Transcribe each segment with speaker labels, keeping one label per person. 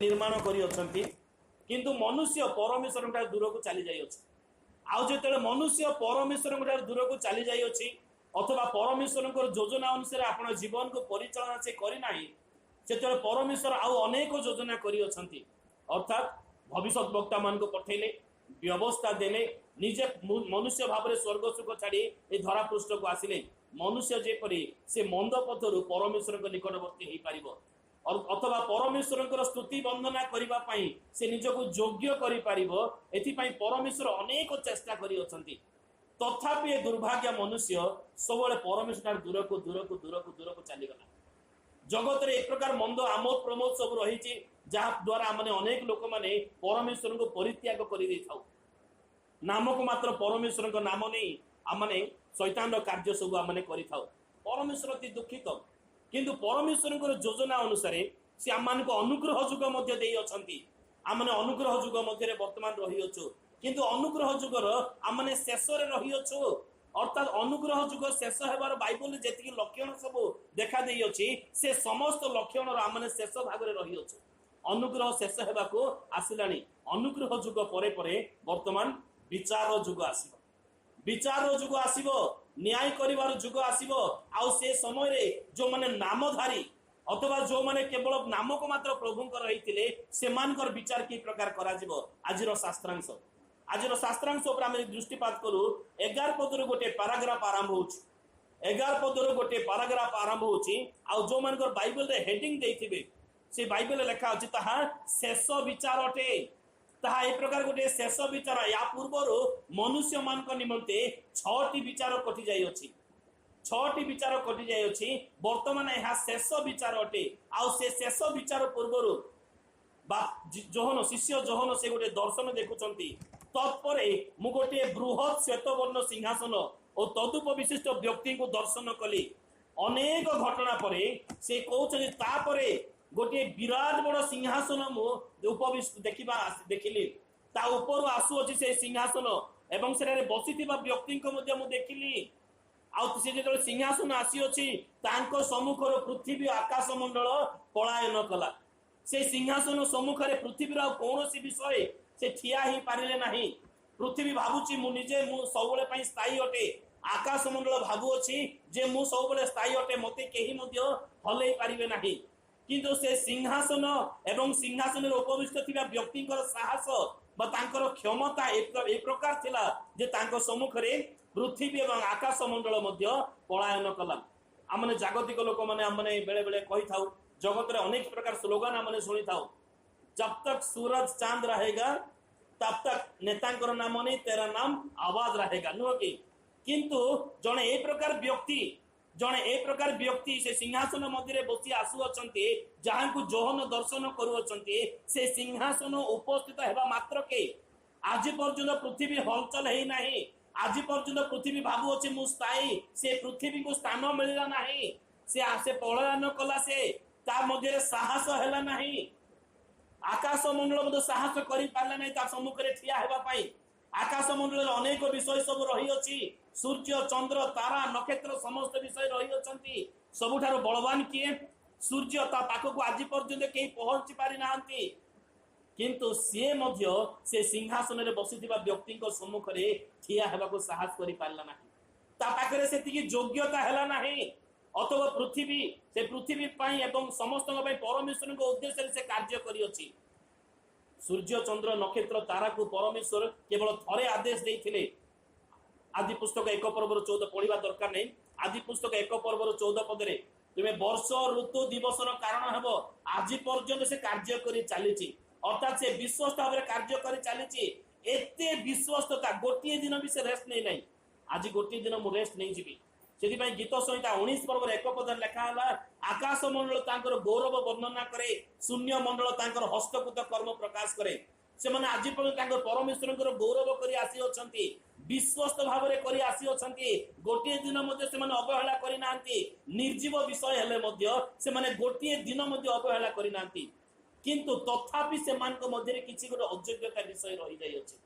Speaker 1: ନିର୍ମାଣ କରିଅଛନ୍ତି, କିନ୍ତୁ ମନୁଷ୍ୟ ପରମେଶ୍ୱରଙ୍କ ଠାରୁ ଦୂରକୁ ଚାଲି ଯାଇଅଛି। ଆଉ ଯେତେବେଳେ ମନୁଷ୍ୟ ପରମେଶ୍ୱରଙ୍କ ଠାରୁ ଦୂରକୁ ଚାଲି ଯାଇଅଛି ଅଥବା ପରମେଶ୍ୱରଙ୍କର ଯୋଜନା ଅନୁସାରେ ଆପଣ ଜୀବନକୁ ପରିଚାଳନା ସେ କରିନାହିଁ, ସେତେବେଳେ ପରମେଶ୍ୱର ଆଉ ଅନେକ ଯୋଜନା କରିଅଛନ୍ତି। ଅର୍ଥାତ୍ ଭବିଷ୍ୟତ ବକ୍ତା ମାନଙ୍କୁ ପଠେଇଲେ, ବ୍ୟବସ୍ଥା ଦେଲେ, ନିଜେ ମନୁଷ୍ୟ ଭାବରେ ସ୍ୱର୍ଗ ସୁଖ ଛାଡ଼ି ଏ ଧରା ପୃଷ୍ଠକୁ ଆସିଲେ, ମନୁଷ୍ୟ ଯେପରି ସେ ମନ୍ଦ ପଥରୁ ପରମେଶ୍ୱରଙ୍କ ନିକଟବର୍ତ୍ତୀ ହେଇପାରିବ ଅଥବା ପରମେଶ୍ୱରଙ୍କର ସ୍ତୁତି ବନ୍ଦନା କରିବା ପାଇଁ ସେ ନିଜକୁ ଯୋଗ୍ୟ କରିପାରିବ, ଏଥିପାଇଁ ପରମେଶ୍ୱର ଅନେକ ଚେଷ୍ଟା କରିଅଛନ୍ତି। ତଥାପି ଏ ଦୁର୍ଭାଗ୍ୟ ମନୁଷ୍ୟ ସବୁବେଳେ ପରମେଶ୍ୱର ଠାରୁ ଦୂରକୁ ଦୂରକୁ ଦୂରକୁ ଦୂରକୁ ଚାଲିଗଲା। ଜଗତରେ ଏ ପ୍ରକାର ମନ୍ଦ ଆମୋଦ ପ୍ରମୋଦ ସବୁ ରହିଛି, ଯାହା ଦ୍ୱାରା ଆମେ ଅନେକ ଲୋକମାନେ ପରମେଶ୍ୱରଙ୍କୁ ପରିତ୍ୟାଗ କରିଦେଇଥାଉ। ନାମକୁ ମାତ୍ର ପରମେଶ୍ୱରଙ୍କ ନାମ ନେଇ ଆମମାନେ ଶୈତାନର କାର୍ଯ୍ୟ ସବୁ ଆମମାନେ କରିଥାଉ। ପରମେଶ୍ୱର ଅତି ଦୁଃଖିତ, କିନ୍ତୁ ପରମେଶ୍ୱରଙ୍କର ଯୋଜନା ଅନୁସାରେ ସେ ଆମମାନଙ୍କୁ ଅନୁଗ୍ରହ ଯୁଗ ମଧ୍ୟ ଦେଇଅଛନ୍ତି। ଆମମାନେ ଅନୁଗ୍ରହ ଯୁଗ ମଧ୍ୟରେ ବର୍ତ୍ତମାନ ରହିଅଛୁ, କିନ୍ତୁ ଅନୁଗ୍ରହ ଯୁଗର ଆମମାନେ ଶେଷରେ ରହିଅଛୁ। ଅର୍ଥାତ୍ ଅନୁଗ୍ରହ ଯୁଗ ଶେଷ ହେବାର ବାଇବଲରେ ଯେତିକି ଲକ୍ଷଣ ସବୁ ଦେଖା ଦେଇଅଛି, ସେ ସମସ୍ତ ଲକ୍ଷଣର ଆମମାନେ ଶେଷ ଭାଗରେ ରହିଅଛୁ। ଅନୁଗ୍ରହ ଶେଷ ହେବାକୁ ଆସିଲାଣି। ଅନୁଗ୍ରହ ଯୁଗ ପରେ ପରେ ବର୍ତ୍ତମାନ ବିଚାର ଯୁଗ ଆସିବ, ବିଚାରର ଯୁଗ ଆସିବ, ନ୍ୟାୟ କରିବାର ଯୁଗ ଆସିବ। ଆଉ ସେ ସମୟରେ ଯୋଉମାନେ ନାମଧାରୀ ଅଥବା ଯୋଉମାନେ କେବଳ ନାମକୁ ମାତ୍ର ପ୍ରଭୁଙ୍କର ହେଇଥିଲେ, ସେମାନଙ୍କର ବିଚାର କି ପ୍ରକାର କରାଯିବ? ଆଜିର ଶାସ୍ତ୍ରାଂଶ ଉପରେ ଆମେ ଦୃଷ୍ଟିପାତ କରୁ, 11 ପଦରୁ ଗୋଟେ ପାରାଗ୍ରାଫ ଆରମ୍ଭ ହଉଛି। 11 ପଦରୁ ଗୋଟେ ପାରାଗ୍ରାଫ ଆରମ୍ଭ ହଉଛି। ଆଉ ଯୋଉମାନଙ୍କର ବାଇବଲରେ ହେଡିଂ ଦେଇଥିବେ, ସେ ବାଇବଲରେ ଲେଖା ଅଛି, ତାହା ଶେଷ ବିଚାର ଅଟେ। ତାହା ଏ ପ୍ରକାର ଗୋଟିଏ ଶେଷ ବିଚାର। ୟା ପୂର୍ବରୁ ମନୁଷ୍ୟମାନଙ୍କ ନିମନ୍ତେ ଛଅଟି ବିଚାର କଟି ଯାଇଅଛି, ଛଅଟି ବିଚାର କଟି ଯାଇଅଛି। ବର୍ତ୍ତମାନ ଏହା ଶେଷ ବିଚାର ଅଟେ। ଆଉ ସେ ଶେଷ ବିଚାର ପୂର୍ବରୁ ବା ଯୋହନ, ଶିଷ୍ୟ ଯୋହନ ସେ ଗୋଟେ ଦର୍ଶନ ଦେଖୁଛନ୍ତି। ତତ୍ପରେ ମୁଁ ଗୋଟିଏ ବୃହତ୍ ଶ୍ୱେତବର୍ଣ୍ଣ ସିଂହାସନ ଓ ତଦୁପ ବିଶିଷ୍ଟ ବ୍ୟକ୍ତିଙ୍କୁ ଦର୍ଶନ କଲି। ଅନେକ ଘଟଣା ପରେ ସେ କହୁଛନ୍ତି, ତାପରେ ଗୋଟିଏ ବିରାଟ ବଡ ସିଂହାସନ ମୁଁ ଉପବିଷ୍ଟ ଦେଖିବା ଦେଖିଲି। ତା ଉପରୁ ଆସୁଅଛି ସେ ସିଂହାସନ ଏବଂ ସେଠାରେ ବସିଥିବା ବ୍ୟକ୍ତିଙ୍କୁ ମଧ୍ୟ ମୁଁ ଦେଖିଲି। ଆଉ ସେ ଯେତେବେଳେ ସିଂହାସନ ଆସିଅଛି, ତାଙ୍କ ସମ୍ମୁଖରୁ ପୃଥିବୀ ଆକାଶ ମଣ୍ଡଳ ପଳାୟନ କଲା। ସେ ସିଂହାସନ ସମ୍ମୁଖରେ ପୃଥିବୀର ଆଉ କୌଣସି ବିଷୟ ସେ ଠିଆ ହେଇପାରିଲେ ନାହିଁ। ପୃଥିବୀ ଭାବୁଛି, ମୁଁ ନିଜେ ମୁଁ ସବୁବେଳେ ପାଇଁ ସ୍ଥାୟୀ ଅଟେ। ଆକାଶ ମଣ୍ଡଳ ଭାବୁଅଛି ଯେ ମୁଁ ସବୁବେଳେ ସ୍ଥାୟୀ ଅଟେ, ମତେ କେହି ମଧ୍ୟ ହଲେଇ ପାରିବେ ନାହିଁ। କିନ୍ତୁ ସେ ସିଂହାସନ ଏବଂ ସିଂହାସନରେ ଉପବିଷ୍ଟ ଥିବା ବ୍ୟକ୍ତିଙ୍କର ସାହସ ବା ତାଙ୍କର କ୍ଷମତା ଏ ପ୍ରକାର ଥିଲା ଯେ ତାଙ୍କ ସମ୍ମୁଖରେ ପୃଥିବୀ ଏବଂ ଆକାଶ ମଣ୍ଡଳ ମଧ୍ୟ ପଳାୟନ କଲା। ଆମମାନେ ଜାଗତିକ ଲୋକମାନେ, ଆମମାନେ ବେଳେ ବେଳେ କହିଥାଉ, ଜଗତରେ ଅନେକ ପ୍ରକାର ସ୍ଲୋଗାନ ଆମମାନେ ଶୁଣିଥାଉ, "जब तक सूरज चांद रहेगा, तब तक ନେତାଙ୍କର ନାମ ନେଇ तेरा नाम आबाद रहेगा", ନୁହଁ କି? କିନ୍ତୁ ଜଣେ ଏ ପ୍ରକାର ବ୍ୟକ୍ତି ସେ ସିଂହାସନ ମଧ୍ୟରେ ବସି ଆସୁଅଛନ୍ତି, ଯାହାଙ୍କୁ ଯୋହନ ଦର୍ଶନ କରୁଅଛନ୍ତି। ସେ ସିଂହାସନ ଉପସ୍ଥିତ ହେବା ମାତ୍ରକେ ଆଜି ପର୍ଯ୍ୟନ୍ତ ପୃଥିବୀ ହଲଚଲ ହେଇନାହିଁ। ଆଜି ପର୍ଯ୍ୟନ୍ତ ପୃଥିବୀ ଭାବୁଅଛି ମୁଁ ସ୍ଥାୟୀ। ସେ ପୃଥିବୀକୁ ସ୍ଥାନ ମିଳିଲା ନାହିଁ। ସେ ପଳାୟନ କଲା। ସେ ତା ମଧ୍ୟରେ ସାହସ ହେଲା ନାହିଁ। ଆକାଶ ମଣ୍ଡଳ ମଧ୍ୟ ସାହସ କରିପାରିଲା ନାହିଁ ତା ସମ୍ମୁଖରେ ଠିଆ ହେବା ପାଇଁ। ଆକାଶ ମଣ୍ଡଳରେ ଅନେକ ବିଷୟ ସବୁ ରହିଅଛି। ସୂର୍ଯ୍ୟ, ଚନ୍ଦ୍ର, ତାରା, ନକ୍ଷତ୍ର ସମସ୍ତ ବିଷୟ ରହିଅଛନ୍ତି। ସବୁଠାରୁ ବଳବାନ କିଏ? ସୂର୍ଯ୍ୟ। ତା ପାଖକୁ ଆଜି ପର୍ଯ୍ୟନ୍ତ କେହି ପହଞ୍ଚି ପାରିନାହାନ୍ତି। କିନ୍ତୁ ସିଏ ମଧ୍ୟ ସେ ସିଂହାସନରେ ବସିଥିବା ବ୍ୟକ୍ତିଙ୍କ ସମ୍ମୁଖରେ ଠିଆ ହେବାକୁ ସାହସ କରିପାରିଲା ନାହିଁ। ତା ପାଖରେ ସେତିକି ଯୋଗ୍ୟତା ହେଲା ନାହିଁ। ଅଥବା ପୃଥିବୀ, ସେ ପୃଥିବୀ ପାଇଁ ଏବଂ ସମସ୍ତଙ୍କ ପାଇଁ ପରମେଶ୍ୱରଙ୍କ ଉଦ୍ଦେଶ୍ୟରେ ସେ କାର୍ଯ୍ୟ କରିଅଛି। ସୂର୍ଯ୍ୟ, ଚନ୍ଦ୍ର, ନକ୍ଷତ୍ର, ତାରାକୁ ପରମେଶ୍ୱର କେବଳ ଥରେ ଆଦେଶ ଦେଇଥିଲେ। ଆଦି ପୁସ୍ତକ 1 ପର୍ବର 14, ପଢିବା ଦରକାର ନାହିଁ। ଆଦି ପୁସ୍ତକ 1 ପର୍ବର 14 ପଦରେ, ତୁମେ ବର୍ଷ, ଋତୁ, ଦିବସର କାରଣ ହେବ। ଆଜି ପର୍ଯ୍ୟନ୍ତ ସେ କାର୍ଯ୍ୟ କରି ଚାଲିଛି। ଅର୍ଥାତ୍ ସେ ବିଶ୍ୱସ୍ତ ଭାବରେ କାର୍ଯ୍ୟ କରି ଚାଲିଛି। ଏତେ ବିଶ୍ୱସ୍ତତା, ଗୋଟିଏ ଦିନ ବି ସେ ରେଷ୍ଟ ନେଇନାହିଁ। ଆଜି ଗୋଟିଏ ଦିନ ମୁଁ ରେଷ୍ଟ ନେଇଯିବି। ସେଥିପାଇଁ ଗୀତ ସଂହିତା 19 ପର୍ବର 1 ପଦରେ ଲେଖା ହେଲା, ଆକାଶ ମଣ୍ଡଳ ତାଙ୍କର ଗୌରବ ବର୍ଣ୍ଣନା କରେ, ଶୂନ୍ୟ ମଣ୍ଡଳ ତାଙ୍କର ହସ୍ତକୃତ କର୍ମ ପ୍ରକାଶ କରେ। ସେମାନେ ଆଜି ପର୍ଯ୍ୟନ୍ତ ତାଙ୍କର ପରମେଶ୍ୱରଙ୍କର ଗୌରବ କରି ଆସିଅଛନ୍ତି, ବିଶ୍ୱସ୍ତ ଭାବରେ କରି ଆସିଅଛନ୍ତି। ଗୋଟିଏ ଦିନ ମଧ୍ୟ ସେମାନେ ଅବହେଳା କରିନାହାନ୍ତି। ନିର୍ଜୀବ ବିଷୟ ହେଲେ ମଧ୍ୟ ସେମାନେ ଗୋଟିଏ ଦିନ ମଧ୍ୟ ଅବହେଳା କରିନାହାନ୍ତି। କିନ୍ତୁ ତଥାପି ସେମାନଙ୍କ ମଧ୍ୟରେ କିଛି ଗୋଟେ ଅଯୋଗ୍ୟତା ବିଷୟ ରହିଯାଇଅଛି।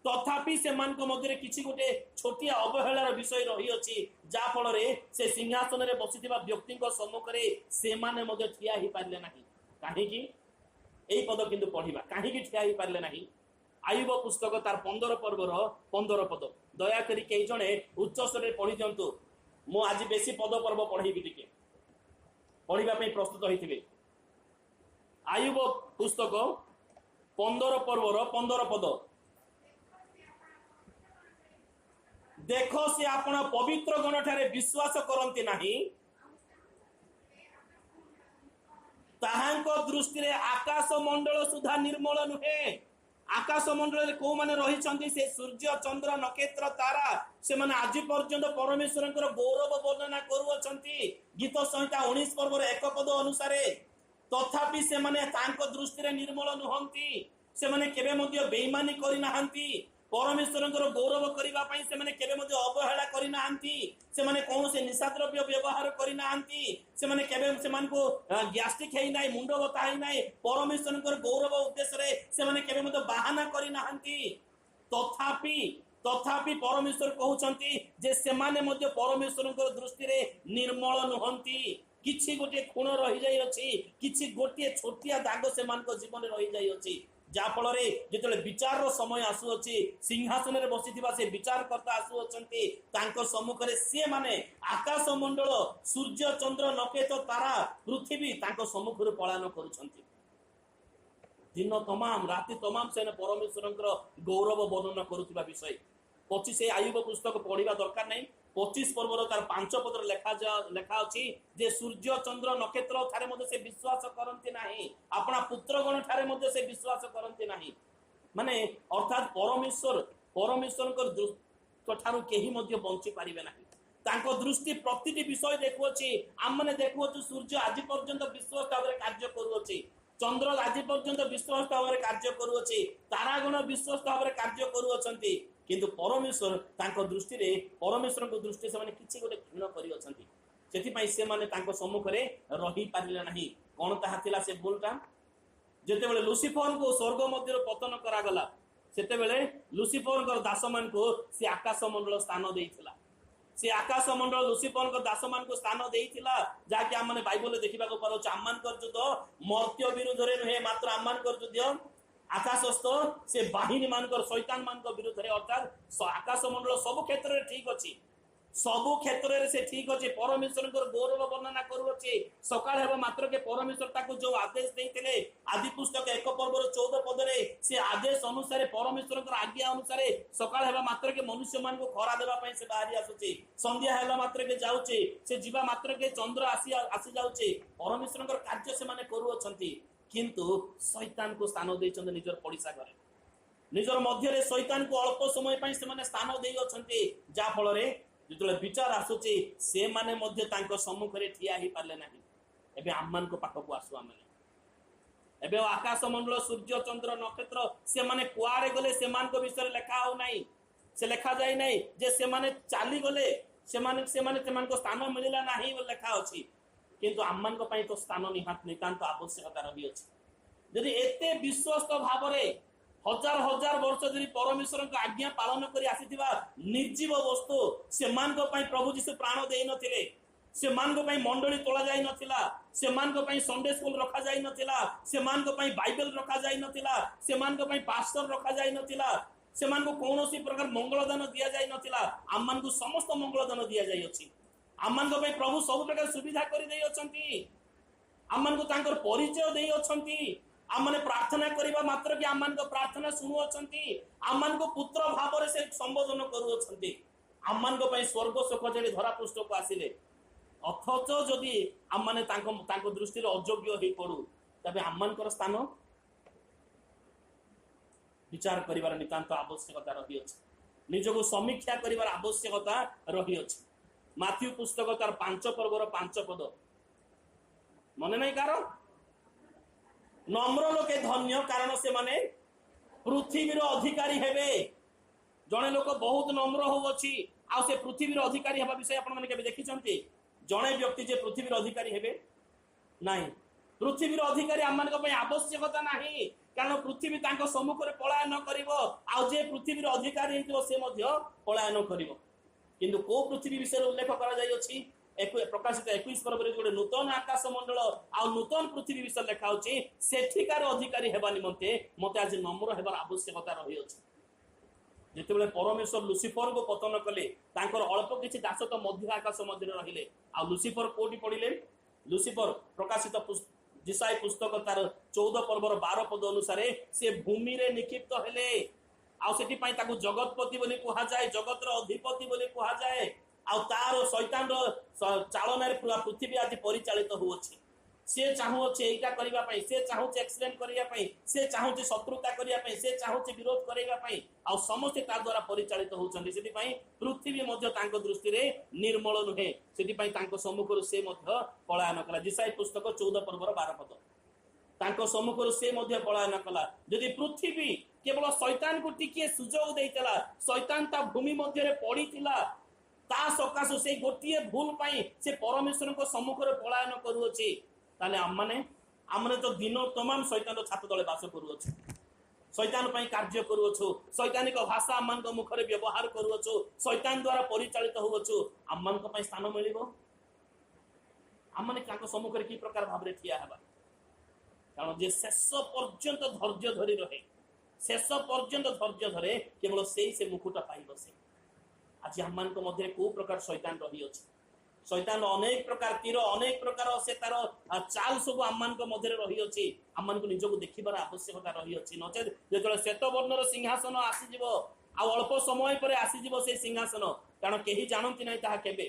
Speaker 1: ତଥାପି ସେମାନଙ୍କ ମଧ୍ୟରେ କିଛି ଗୋଟେ ଛୋଟିଆ ଅବହେଳାର ବିଷୟ ରହିଅଛି, ଯାହା ଫଳରେ ସେ ସିଂହାସନରେ ବସିଥିବା ବ୍ୟକ୍ତିଙ୍କ ସମ୍ମୁଖରେ ସେମାନେ ମଧ୍ୟ ଠିଆ ହେଇପାରିଲେ ନାହିଁ। କାହିଁକି? ଏଇ ପଦ କିନ୍ତୁ ପଢିବା। କାହିଁକି ଠିଆ ହେଇପାରିଲେ ନାହିଁ? ଆୟୁବ ପୁସ୍ତକ ତାର 15 ପର୍ବର 15 ପଦ। ଦୟାକରି କେହି ଜଣେ ଉଚ୍ଚ ସ୍ୱରରେ ପଢି ଦିଅନ୍ତୁ। ମୁଁ ଆଜି ବେଶୀ ପଦ ପର୍ବ ପଢେଇବି, ଟିକେ ପଢିବା ପାଇଁ ପ୍ରସ୍ତୁତ ହେଇଥିବେ। ଆୟୁବ ପୁସ୍ତକ 15 ପର୍ବର 15 ପଦ। ଦେଖ, ସେ ଆପଣ ପବିତ୍ର ଗଣ ଠାରେ ବିଶ୍ୱାସ କରନ୍ତି ନାହିଁ, ତାହାଙ୍କ ଦୃଷ୍ଟିରେ ଆକାଶ ମଣ୍ଡଳ ସୁଦ୍ଧା ନିର୍ମଳ ନୁହେଁ। ଆକାଶ ମଣ୍ଡଳରେ କୋଉମାନେ ରହିଛନ୍ତି? ସେ ସୂର୍ଯ୍ୟ, ଚନ୍ଦ୍ର, ନକ୍ଷତ୍ର, ତାରା, ସେମାନେ ଆଜି ପର୍ଯ୍ୟନ୍ତ ପରମେଶ୍ୱରଙ୍କର ଗୌରବ ବର୍ଣ୍ଣନା କରୁଅଛନ୍ତି ଗୀତ ସଂହିତା 19 ପର୍ବର 1 ପଦ ଅନୁସାରେ। ତଥାପି ସେମାନେ ତାଙ୍କ ଦୃଷ୍ଟିରେ ନିର୍ମଳ ନୁହନ୍ତି। ସେମାନେ କେବେ ମଧ୍ୟ ବେଇମାନି କରିନାହାନ୍ତି। ପରମେଶ୍ୱରଙ୍କର ଗୌରବ କରିବା ପାଇଁ ସେମାନେ କେବେ ମଧ୍ୟ ଅବହେଳା କରିନାହାନ୍ତି। ସେମାନେ କୌଣସି ନିଶାଦ୍ରବ୍ୟ ବ୍ୟବହାର କରିନାହାନ୍ତି। ସେମାନେ କେବେ ସେମାନଙ୍କୁ ଗ୍ୟାଷ୍ଟ୍ରିକ୍ ହେଇନାହିଁ, ମୁଣ୍ଡ ବଥା ହେଇନାହିଁ। ପରମେଶ୍ୱରଙ୍କର ଗୌରବ ଉଦ୍ଦେଶ୍ୟରେ ସେମାନେ କେବେ ମଧ୍ୟ ବାହାନା କରିନାହାନ୍ତି। ତଥାପି ପରମେଶ୍ୱର କହୁଛନ୍ତି ଯେ ସେମାନେ ମଧ୍ୟ ପରମେଶ୍ୱରଙ୍କର ଦୃଷ୍ଟିରେ ନିର୍ମଳ ନୁହନ୍ତି। କିଛି ଗୋଟିଏ ଖୁଣ ରହିଯାଇଅଛି, କିଛି ଗୋଟିଏ ଛୋଟିଆ ଦାଗ ସେମାନଙ୍କ ଜୀବନରେ ରହିଯାଇଅଛି, ଯାହାଫଳରେ ଯେତେବେଳେ ବିଚାରର ସମୟ ଆସୁଅଛି, ସିଂହାସନରେ ବସିଥିବା ସେ ବିଚାରକର୍ତ୍ତା ଆସୁଅଛନ୍ତି, ତାଙ୍କ ସମ୍ମୁଖରେ ସେମାନେ ଆକାଶ ମଣ୍ଡଳ, ସୂର୍ଯ୍ୟ, ଚନ୍ଦ୍ର, ନକ୍ଷତ୍ର, ତାରା, ପୃଥିବୀ ତାଙ୍କ ସମ୍ମୁଖରୁ ପଳାୟନ କରୁଛନ୍ତି। ଦିନ ତମାମ ରାତି ତମାମ ସେମାନେ ପରମେଶ୍ୱରଙ୍କର ଗୌରବ ବର୍ଣ୍ଣନା କରୁଥିବା ବିଷୟ। 25 ଆୟୁବ ପୁସ୍ତକ ପଢିବା ଦରକାର ନାହିଁ। 25 ପର୍ବର ତାର 5 ପଦରେ ଲେଖା ଅଛି ଯେ ସୂର୍ଯ୍ୟ, ଚନ୍ଦ୍ର, ନକ୍ଷତ୍ର ଠାରେ ମଧ୍ୟ ସେ ବିଶ୍ୱାସ କରନ୍ତି ନାହିଁ, ଆପଣା ପୁତ୍ରଗଣ ଠାରେ ମଧ୍ୟ ସେ ବିଶ୍ୱାସ କରନ୍ତି ନାହିଁ। ମାନେ ଅର୍ଥାତ୍ ପରମେଶ୍ୱରଙ୍କ ଠାରୁ କେହି ମଧ୍ୟ ବଞ୍ଚି ପାରିବେ ନାହିଁ। ତାଙ୍କ ଦୃଷ୍ଟି ପ୍ରତିଟି ବିଷୟ ଦେଖୁଅଛି। ଆମମାନେ ଦେଖୁଅଛୁ ସୂର୍ଯ୍ୟ ଆଜି ପର୍ଯ୍ୟନ୍ତ ବିଶ୍ୱସ୍ତ ଭାବରେ କାର୍ଯ୍ୟ କରୁଅଛି, ଚନ୍ଦ୍ର ଆଜି ପର୍ଯ୍ୟନ୍ତ ବିଶ୍ୱସ୍ତ ଭାବରେ କାର୍ଯ୍ୟ କରୁଅଛି, ତାରାଗଣ ବିଶ୍ୱସ୍ତ ଭାବରେ କାର୍ଯ୍ୟ କରୁଅଛନ୍ତି। କିନ୍ତୁ ପରମେଶ୍ୱର ତାଙ୍କ ଦୃଷ୍ଟିରେ, ପରମେଶ୍ୱରଙ୍କ ଦୃଷ୍ଟିରେ ସେମାନେ କିଛି ଗୋଟେ କ୍ଷୀଣ କରିଅଛନ୍ତି। ସେଥିପାଇଁ ସେମାନେ ତାଙ୍କ ସମ୍ମୁଖରେ ରହିପାରିଲେ ନାହିଁ। କଣ ତାହା ଥିଲା ସେ ଭୁଲଟା? ଯେତେବେଳେ ଲୁସିଫରଙ୍କୁ ସ୍ୱର୍ଗ ମଧ୍ୟରେ ପତନ କରାଗଲା, ସେତେବେଳେ ଲୁସିଫରଙ୍କର ଦାସମାନଙ୍କୁ ସେ ଆକାଶ ମଣ୍ଡଳ ସ୍ଥାନ ଦେଇଥିଲା। ସେ ଆକାଶ ମଣ୍ଡଳ ଲୁସିଫରଙ୍କ ଦାସମାନଙ୍କୁ ସ୍ଥାନ ଦେଇଥିଲା, ଯାହାକି ଆମମାନେ ବାଇବଲରେ ଦେଖିବାକୁ ପାରୁଛୁ। ଆମମାନଙ୍କର ଯୁଦ୍ଧ ମର୍ତ୍ତ୍ୟ ବିରୁଦ୍ଧରେ ନୁହେଁ, ମାତ୍ର ଆମମାନଙ୍କର ଯୁଦ୍ଧ ଆକାଶସ୍ଥ ସେ ବାହିନୀ ମାନଙ୍କର, ଶୈତାନ ମାନଙ୍କ ବିରୁଦ୍ଧରେ। ଅର୍ଥାତ୍ ଆକାଶ ମଣ୍ଡଳ ସବୁ କ୍ଷେତ୍ରରେ ଠିକ ଅଛି, ସବୁ କ୍ଷେତ୍ରରେ ସେ ଠିକ ଅଛି। ପରମେଶ୍ୱରଙ୍କର ଗୌରବ ବର୍ଣ୍ଣନା କରୁଅଛି। ସକାଳ ହେବ ମାତ୍ରକେ ପରମେଶ୍ୱର ତାକୁ ଯୋଉ ଆଦେଶ ଦେଇଥିଲେ ଆଦି ପୁସ୍ତକ 1 ପର୍ବର 14 ପଦରେ, ସେ ଆଦେଶ ଅନୁସାରେ ପରମେଶ୍ୱରଙ୍କର ଆଜ୍ଞା ଅନୁସାରେ ସକାଳ ହେବା ମାତ୍ରକେ ମନୁଷ୍ୟମାନଙ୍କୁ ଖରା ଦେବା ପାଇଁ ସେ ବାହାରି ଆସୁଛି। ସନ୍ଧ୍ୟା ହେଲା ମାତ୍ରକେ ଯାଉଛି, ସେ ଯିବା ମାତ୍ରକେ ଚନ୍ଦ୍ର ଆସି ଯାଉଛି। ପରମେଶ୍ୱରଙ୍କର କାର୍ଯ୍ୟ ସେମାନେ କରୁଅଛନ୍ତି, କିନ୍ତୁ ଶୈତାନକୁ ସ୍ଥାନ ଦେଇଛନ୍ତି ନିଜର ପଡ଼ିଶା ଘରେ। ନିଜର ମଧ୍ୟରେ ଶୈତାନକୁ ଅଳ୍ପ ସମୟ ପାଇଁ ସେମାନେ ସ୍ଥାନ ଦେଇଅଛନ୍ତି, ଯାହା ଫଳରେ ଯେତେବେଳେ ବିଚାର ଆସୁଛି ସେମାନେ ମଧ୍ୟ ତାଙ୍କ ସମ୍ମୁଖରେ ଠିଆ ହେଇପାରିଲେ ନାହିଁ। ଏବେ ଆମମାନଙ୍କ ପାଖକୁ ଆସୁ ଆମେ। ଏବେ ଆକାଶ ମଣ୍ଡଳ, ସୂର୍ଯ୍ୟ, ଚନ୍ଦ୍ର, ନକ୍ଷତ୍ର ସେମାନେ କୁଆଡେ ଗଲେ ସେମାନଙ୍କ ବିଷୟରେ ଲେଖା ହଉନାହିଁ। ସେ ଲେଖାଯାଇ ନାହିଁ ଯେ ସେମାନେ ଚାଲିଗଲେ, ସେମାନେ ସେମାନେ ସେମାନଙ୍କ ସ୍ଥାନ ମିଳିଲା ନାହିଁ ବୋଲି ଲେଖା ଅଛି। କିନ୍ତୁ ଆମମାନଙ୍କ ପାଇଁ ତ ସ୍ଥାନ ନିତାନ୍ତ ଆବଶ୍ୟକତା ରହିଅଛି। ଯଦି ଏତେ ବିଶ୍ୱସ୍ତ ଭାବରେ ହଜାର ହଜାର ବର୍ଷ ଧରି ପରମେଶ୍ୱରଙ୍କ ଆଜ୍ଞା ପାଳନ କରି ଆସିଥିବା ନିର୍ଜୀବ ବସ୍ତୁ ସେମାନଙ୍କ ପାଇଁ ପ୍ରଭୁ ଯୀଶୁ ପ୍ରାଣ ଦେଇନଥିଲେ, ସେମାନଙ୍କ ପାଇଁ ମଣ୍ଡଳୀ ତୋଳା ଯାଇ ନଥିଲା, ସେମାନଙ୍କ ପାଇଁ ସଣ୍ଡେ ସ୍କୁଲ ରଖାଯାଇ ନଥିଲା, ସେମାନଙ୍କ ପାଇଁ ବାଇବେଲ ରଖାଯାଇ ନଥିଲା, ସେମାନଙ୍କ ପାଇଁ ପାଷ୍ଟର ରଖାଯାଇ ନଥିଲା, ସେମାନଙ୍କୁ କୌଣସି ପ୍ରକାର ମଙ୍ଗଳଦାନ ଦିଆଯାଇ ନଥିଲା। ଆମମାନଙ୍କୁ ସମସ୍ତ ମଙ୍ଗଳଦାନ ଦିଆଯାଇଅଛି। ଆମମାନଙ୍କ ପାଇଁ ପ୍ରଭୁ ସବୁ ପ୍ରକାର ସୁବିଧା କରିଦେଇଅଛନ୍ତି। ଆମମାନଙ୍କୁ ତାଙ୍କର ପରିଚୟ ଦେଇଅଛନ୍ତି। ଆମମାନେ ପ୍ରାର୍ଥନା କରିବା ମାତ୍ରକେ ଆମମାନଙ୍କ ପ୍ରାର୍ଥନା ଶୁଣୁଅଛନ୍ତି। ଆମମାନଙ୍କୁ ପୁତ୍ର ଭାବରେ ସେ ସମ୍ବୋଧନ କରୁଅଛନ୍ତି। ଆମମାନଙ୍କ ପାଇଁ ସ୍ୱର୍ଗ ସୁଖ ଛାଡ଼ି ଧରାପୃଷ୍ଠକୁ ଆସିଲେ, ଅଥଚ ଯଦି ଆମମାନେ ତାଙ୍କ ଦୃଷ୍ଟିରେ ଅଯୋଗ୍ୟ ହେଇପଡୁ, ତେବେ ଆମମାନଙ୍କର ସ୍ଥାନ ବିଚାର କରିବାର ନିତାନ୍ତ ଆବଶ୍ୟକତା ରହିଅଛି। ନିଜକୁ ସମୀକ୍ଷା କରିବାର ଆବଶ୍ୟକତା ରହିଅଛି। ମାଥ୍ୟୁ ପୁସ୍ତକ ତାର 5 ପର୍ବର 5 ପଦ ମନେ ନାହିଁ କାହାର? ନମ୍ର ଲୋକେ ଧନ୍ୟ, କାରଣ ସେମାନେ ପୃଥିବୀର ଅଧିକାରୀ ହେବେ। ଜଣେ ଲୋକ ବହୁତ ନମ୍ର ହଉଅଛି, ଆଉ ସେ ପୃଥିବୀର ଅଧିକାରୀ ହେବା ବିଷୟ ଆପଣମାନେ କେବେ ଦେଖିଛନ୍ତି? ଜଣେ ବ୍ୟକ୍ତି ଯେ ପୃଥିବୀର ଅଧିକାରୀ ହେବେ ନାହିଁ। ପୃଥିବୀର ଅଧିକାରୀ ଆମମାନଙ୍କ ପାଇଁ ଆବଶ୍ୟକତା ନାହିଁ, କାରଣ ପୃଥିବୀ ତାଙ୍କ ସମ୍ମୁଖରେ ପଳାୟନ କରିବ, ଆଉ ଯେ ପୃଥିବୀର ଅଧିକାରୀ ହେଇଥିବ ସେ ମଧ୍ୟ ପଳାୟନ କରିବ। କିନ୍ତୁ କୋଉ ପୃଥିବୀ ବିଷୟରେ ଉଲ୍ଲେଖ କରାଯାଇଅଛି? ପ୍ରକାଶିତ 21 ପର୍ବରେ ଗୋଟେ ନୂତନ ଆକାଶ ମଣ୍ଡଳ ଆଉ ନୂତନ ପୃଥିବୀ ବିଷୟରେ ଲେଖା ହଉଛି, ସେଠିକାର ଅଧିକାରୀ ହେବା ନିମନ୍ତେ ମତେ ଆଜି ନମ୍ର ହେବାର ଆବଶ୍ୟକତା ରହିଅଛି। ଯେତେବେଳେ ପରମେଶ୍ୱର ଲୁସିଫରଙ୍କୁ ପତନ କଲେ, ତାଙ୍କର ଅଳ୍ପ କିଛି ଦାସ ତ ମଧ୍ୟ ଆକାଶ ମଧ୍ୟରେ ରହିଲେ। ଆଉ ଲୁସିଫର କୋଉଠି ପଡିଲେ? ଲୁସିଫର ପ୍ରକାଶିତ ଯିଶାଇୟ ପୁସ୍ତକ ତାର 14 ପର୍ବର 12 ପଦ ଅନୁସାରେ ସେ ଭୂମିରେ ନିକ୍ଷିପ୍ତ ହେଲେ। ଆଉ ସେଥିପାଇଁ ତାକୁ ଜଗତପତି ବୋଲି କୁହାଯାଏ, ଜଗତର ଅଧିପତି ବୋଲି କୁହାଯାଏ। ଆଉ ତାର ଶୈତାନର ଚାଳନାରେ ପୁରା ପୃଥିବୀ ଆଜି ପରିଚାଳିତ ହଉଅଛି। ସେ ଚାହୁଁଅଛି ଏଇଟା କରିବା ପାଇଁ, ସେ ଚାହୁଁଛି ଆକ୍ସିଡେଣ୍ଟ କରିବା ପାଇଁ, ସେ ଚାହୁଁଛି ଶତ୍ରୁତା କରିବା ପାଇଁ, ସେ ଚାହୁଁଛି ବିରୋଧ କରାଇବା ପାଇଁ, ଆଉ ସମସ୍ତେ ତା ଦ୍ୱାରା ପରିଚାଳିତ ହଉଛନ୍ତି। ସେଥିପାଇଁ ପୃଥିବୀ ମଧ୍ୟ ତାଙ୍କ ଦୃଷ୍ଟିରେ ନିର୍ମଳ ନୁହେଁ। ସେଥିପାଇଁ ତାଙ୍କ ସମ୍ମୁଖରୁ ସେ ମଧ୍ୟ ପଳାୟନ କଲା। ଯିଶାଇୟ ପୁସ୍ତକ 14 ପର୍ବର 12 ପଦ, ତାଙ୍କ ସମ୍ମୁଖରୁ ସେ ମଧ୍ୟ ପଳାୟନ କଲା। ଯଦି ପୃଥିବୀ କେବଳ ଶୈତାନକୁ ଟିକିଏ ସୁଯୋଗ ଦେଇଥିଲା, ଶୈତାନ ତା ଭୂମି ମଧ୍ୟରେ ପଡିଥିଲା, ତା ସକାଶୁ ସେଇ ଗୋଟିଏ ଭୁଲ ପାଇଁ ସେ ପରମେଶ୍ୱରଙ୍କ ସମ୍ମୁଖରେ ପଳାୟନ କରୁଅଛି, ତାହେଲେ ଆମମାନେ ତ ଦିନ ତମାମ ଶୈତାନର ଛାତ ତଳେ ବାସ କରୁଅଛୁ, ଶୈତାନ ପାଇଁ କାର୍ଯ୍ୟ କରୁଅଛୁ, ଶୈତାନିକ ଭାଷା ଆମମାନଙ୍କ ମୁଖରେ ବ୍ୟବହାର କରୁଅଛୁ, ଶୈତାନ ଦ୍ୱାରା ପରିଚାଳିତ ହେଉଅଛୁ, ଆମମାନଙ୍କ ପାଇଁ ସ୍ଥାନ ମିଳିବ? ଆମମାନେ ତାଙ୍କ ସମ୍ମୁଖରେ କି ପ୍ରକାର ଭାବରେ ଠିଆ ହେବା? କାରଣ ଯିଏ ଶେଷ ପର୍ଯ୍ୟନ୍ତ ଧୈର୍ଯ୍ୟ ଧରି ରହେ, ଶେଷ ପର୍ଯ୍ୟନ୍ତ ଧୈର୍ଯ୍ୟ ଧରେ, କେବଳ ସେଇ ସେ ମୁକୁଟ ପାଇବ। ସେ ଆଜି ଆମମାନଙ୍କ ମଧ୍ୟରେ କୋଉ ପ୍ରକାର ଶୈତାନ ରହିଅଛି? ଶୈତାନ ଅନେକ ପ୍ରକାର ତୀର, ଅନେକ ପ୍ରକାର ସେ ତାର ଚାଲ ସବୁ ଆମମାନଙ୍କ ମଧ୍ୟରେ ରହିଅଛି। ଆମମାନଙ୍କୁ ନିଜକୁ ଦେଖିବାର ଆବଶ୍ୟକତା ରହିଅଛି। ନଚେତ ଯେତେବେଳେ ଶ୍ଵେତବର୍ଣ୍ଣର ସିଂହାସନ ଆସିଯିବ, ଆଉ ଅଳ୍ପ ସମୟ ପରେ ଆସିଯିବ ସେଇ ସିଂହାସନ, କାରଣ କେହି ଜାଣନ୍ତି ନାହିଁ ତାହା କେବେ,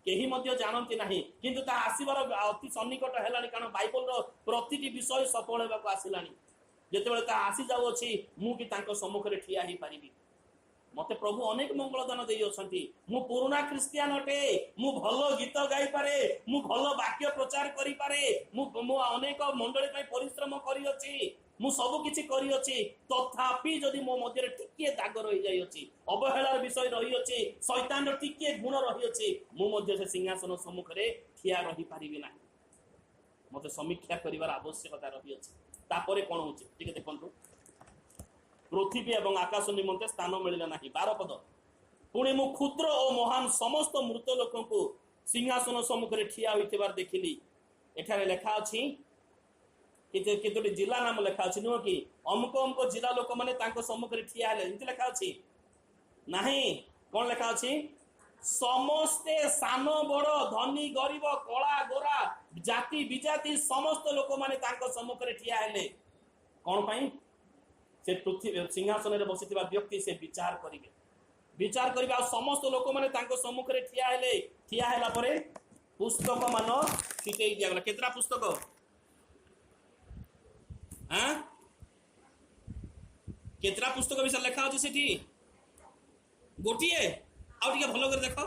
Speaker 1: କେହି ମଧ୍ୟ ଜାଣନ୍ତି ନାହିଁ, କିନ୍ତୁ ତାହା ଆସିବାର ଅତି ସନ୍ନିକଟ ହେଲାଣି। କାରଣ ବାଇବଲର ପ୍ରତିଟି ବିଷୟ ସଫଳ ହେବାକୁ ଆସିଲାଣି। ଯେତେବେଳେ ତାହା ଆସିଯାଉଅଛି, ମୁଁ କି ତାଙ୍କ ସମ୍ମୁଖରେ ଠିଆ ହେଇପାରିବି? ମତେ ପ୍ରଭୁ ଅନେକ ମଙ୍ଗଳଦାନ ଦେଇଅଛନ୍ତି। ମୁଁ ପୁରୁଣା ଖ୍ରୀଷ୍ଟିଆନ ଅଟେ, ମୁଁ ଭଲ ଗୀତ ଗାଇପାରେ, ମୁଁ ଭଲ ବାକ୍ୟ ପ୍ରଚାର କରିପାରେ, ମୁଁ ଅନେକ ମଣ୍ଡଳୀ ପାଇଁ ପରିଶ୍ରମ କରିଅଛି, ମୁଁ ସବୁ କିଛି କରିଅଛି, ତଥାପି ଯଦି ମୋ ମଧ୍ୟରେ ଟିକିଏ ଦାଗ ରହିଯାଇଅଛି, ଅବହେଳାର ବିଷୟ ରହିଅଛି, ଶୈତାନର ଟିକିଏ ଗୁଣ ରହିଅଛି, ମୁଁ ମଧ୍ୟ ସେ ସିଂହାସନ ସମ୍ମୁଖରେ ଠିଆ ରହିପାରିବି ନାହିଁ। ମତେ ସମୀକ୍ଷା କରିବାର ଆବଶ୍ୟକତା ରହିଅଛି। ତାପରେ କଣ ହଉଛି ଟିକେ ଦେଖନ୍ତୁ। ପୃଥିବୀ ଏବଂ ଆକାଶ ନିମନ୍ତେ ସ୍ଥାନ ମିଳିଲା ନାହିଁ। 12 ପଦ, ପୁଣି ମୁଁ କ୍ଷୁଦ୍ର ଓ ମହାନ ସମସ୍ତ ମୃତ ଲୋକଙ୍କୁ ସିଂହାସନ ସମ୍ମୁଖରେ ଠିଆ ହୋଇଥିବାର ଦେଖିଲି। ଏଠାରେ ଲେଖା ଅଛି କେତୋଟି ଜିଲ୍ଲା ନାମ ଲେଖା ଅଛି, ନୁହଁ କି? ଅମୁକ ଅମୁକ ଜିଲ୍ଲା ଲୋକମାନେ ତାଙ୍କ ସମ୍ମୁଖରେ ଠିଆ ହେଲେ, ଏମିତି ଲେଖା ଅଛି ନାହିଁ? କଣ ଲେଖା ଅଛି? ସମସ୍ତେ ସାନ ବଡ, ଧନୀ ଗରିବ, କଳା ଗୋରା, ଜାତି ବିଜାତି, ସମସ୍ତ ଲୋକମାନେ ତାଙ୍କ ସମ୍ମୁଖରେ ଠିଆ ହେଲେ। କଣ ପାଇଁ? ସେ ପୃଥିବୀ ସିଂହାସନରେ ବସିଥିବା ବ୍ୟକ୍ତି ସେ ବିଚାର କରିବେ, ବିଚାର କରିବେ। ଆଉ ସମସ୍ତ ଲୋକମାନେ ତାଙ୍କ ସମ୍ମୁଖରେ ଠିଆ ହେଲେ। ଠିଆ ହେଲା ପରେ ପୁସ୍ତକ ମାନ ଫିଟେଇ ଦିଆଗଲା। କେତେଟା ପୁସ୍ତକ? ଆଁ? କେତେଟା ପୁସ୍ତକ ବିଷୟରେ ଲେଖା ଅଛି ସେଠି? ଗୋଟିଏ? ଆଉ ଟିକେ ଭଲ କରି ଦେଖ,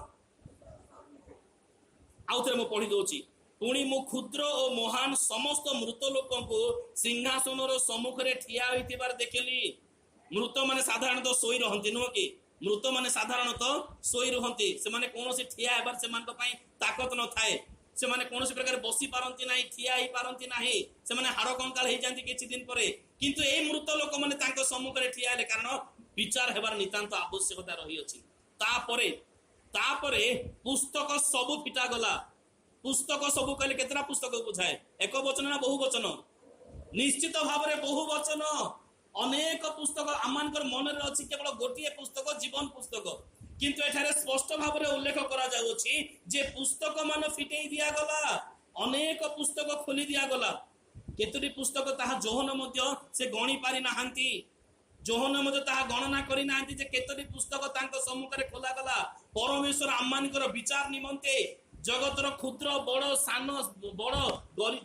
Speaker 1: ଆଉ ଥରେ ମୁଁ ପଢି ଦଉଛି। ପୁଣି ମୁଁ କ୍ଷୁଦ୍ର ଓ ମହାନ ସମସ୍ତ ମୃତ ଲୋକଙ୍କୁ ସିଂହାସନର ସମ୍ମୁଖରେ ଠିଆ ହୋଇଥିବାର ଦେଖିଲି। ମୃତମାନେ ସାଧାରଣତଃ ଶୋଇ ରହନ୍ତି, ନୁହଁ କି? ମୃତମାନେ ସାଧାରଣତଃ ଶୋଇ ରୁହନ୍ତି। ସେମାନେ କୌଣସି ଠିଆ ହେବାର ସେମାନଙ୍କ ପାଇଁ ତାକତ ନଥାଏ। ସେମାନେ କୌଣସି ପ୍ରକାର ବସି ପାରନ୍ତି ନାହିଁ, ଠିଆ ହେଇପାରନ୍ତି ନାହିଁ। ସେମାନେ ହାଡ଼ କଙ୍କାଳ ହେଇଯାନ୍ତି କିଛି ଦିନ ପରେ। କିନ୍ତୁ ଏଇ ମୃତ ଲୋକମାନେ ତାଙ୍କ ସମ୍ମୁଖରେ ଠିଆ ହେଲେ, କାରଣ ବିଚାର ହେବାର ନିତାନ୍ତ ଆବଶ୍ୟକତା ରହିଅଛି। ତାପରେ ପୁସ୍ତକ ସବୁ ଫିଟାଗଲା। ପୁସ୍ତକ ସବୁ କହିଲେ କେତେଟା ପୁସ୍ତକ ବୁଝାଏ? ଏକ ବଚନ ନା ବହୁ ବଚନ? ନିଶ୍ଚିତ ଭାବରେ ବହୁ ବଚନ, ଅନେକ ପୁସ୍ତକ। ଆମମାନଙ୍କର ମନରେ ଅଛି କେବଳ ଗୋଟିଏ ପୁସ୍ତକ, ଜୀବନ ପୁସ୍ତକ। କିନ୍ତୁ ଏଠାରେ ସ୍ପଷ୍ଟ ଭାବରେ ଉଲ୍ଲେଖ କରାଯାଉଅଛି ଯେ ପୁସ୍ତକ ମାନ ଫିଟେଇ ଦିଆଗଲା, ଅନେକ ପୁସ୍ତକ ଖୋଲି ଦିଆଗଲା। କେତୋଟି ପୁସ୍ତକ ତାହା ଯୋହନ ମଧ୍ୟ ସେ ଗଣି ପାରି ନାହାନ୍ତି। ଯୋହନ ମଧ୍ୟ ତାହା ଗଣନା କରିନାହାନ୍ତି ଯେ କେତୋଟି ପୁସ୍ତକ ତାଙ୍କ ସମ୍ମୁଖରେ ଖୋଲାଗଲା। ପରମେଶ୍ୱର ଆମମାନଙ୍କର ବିଚାର ନିମନ୍ତେ ଜଗତର କ୍ଷୁଦ୍ର ବଡ଼, ସାନ ବଡ଼,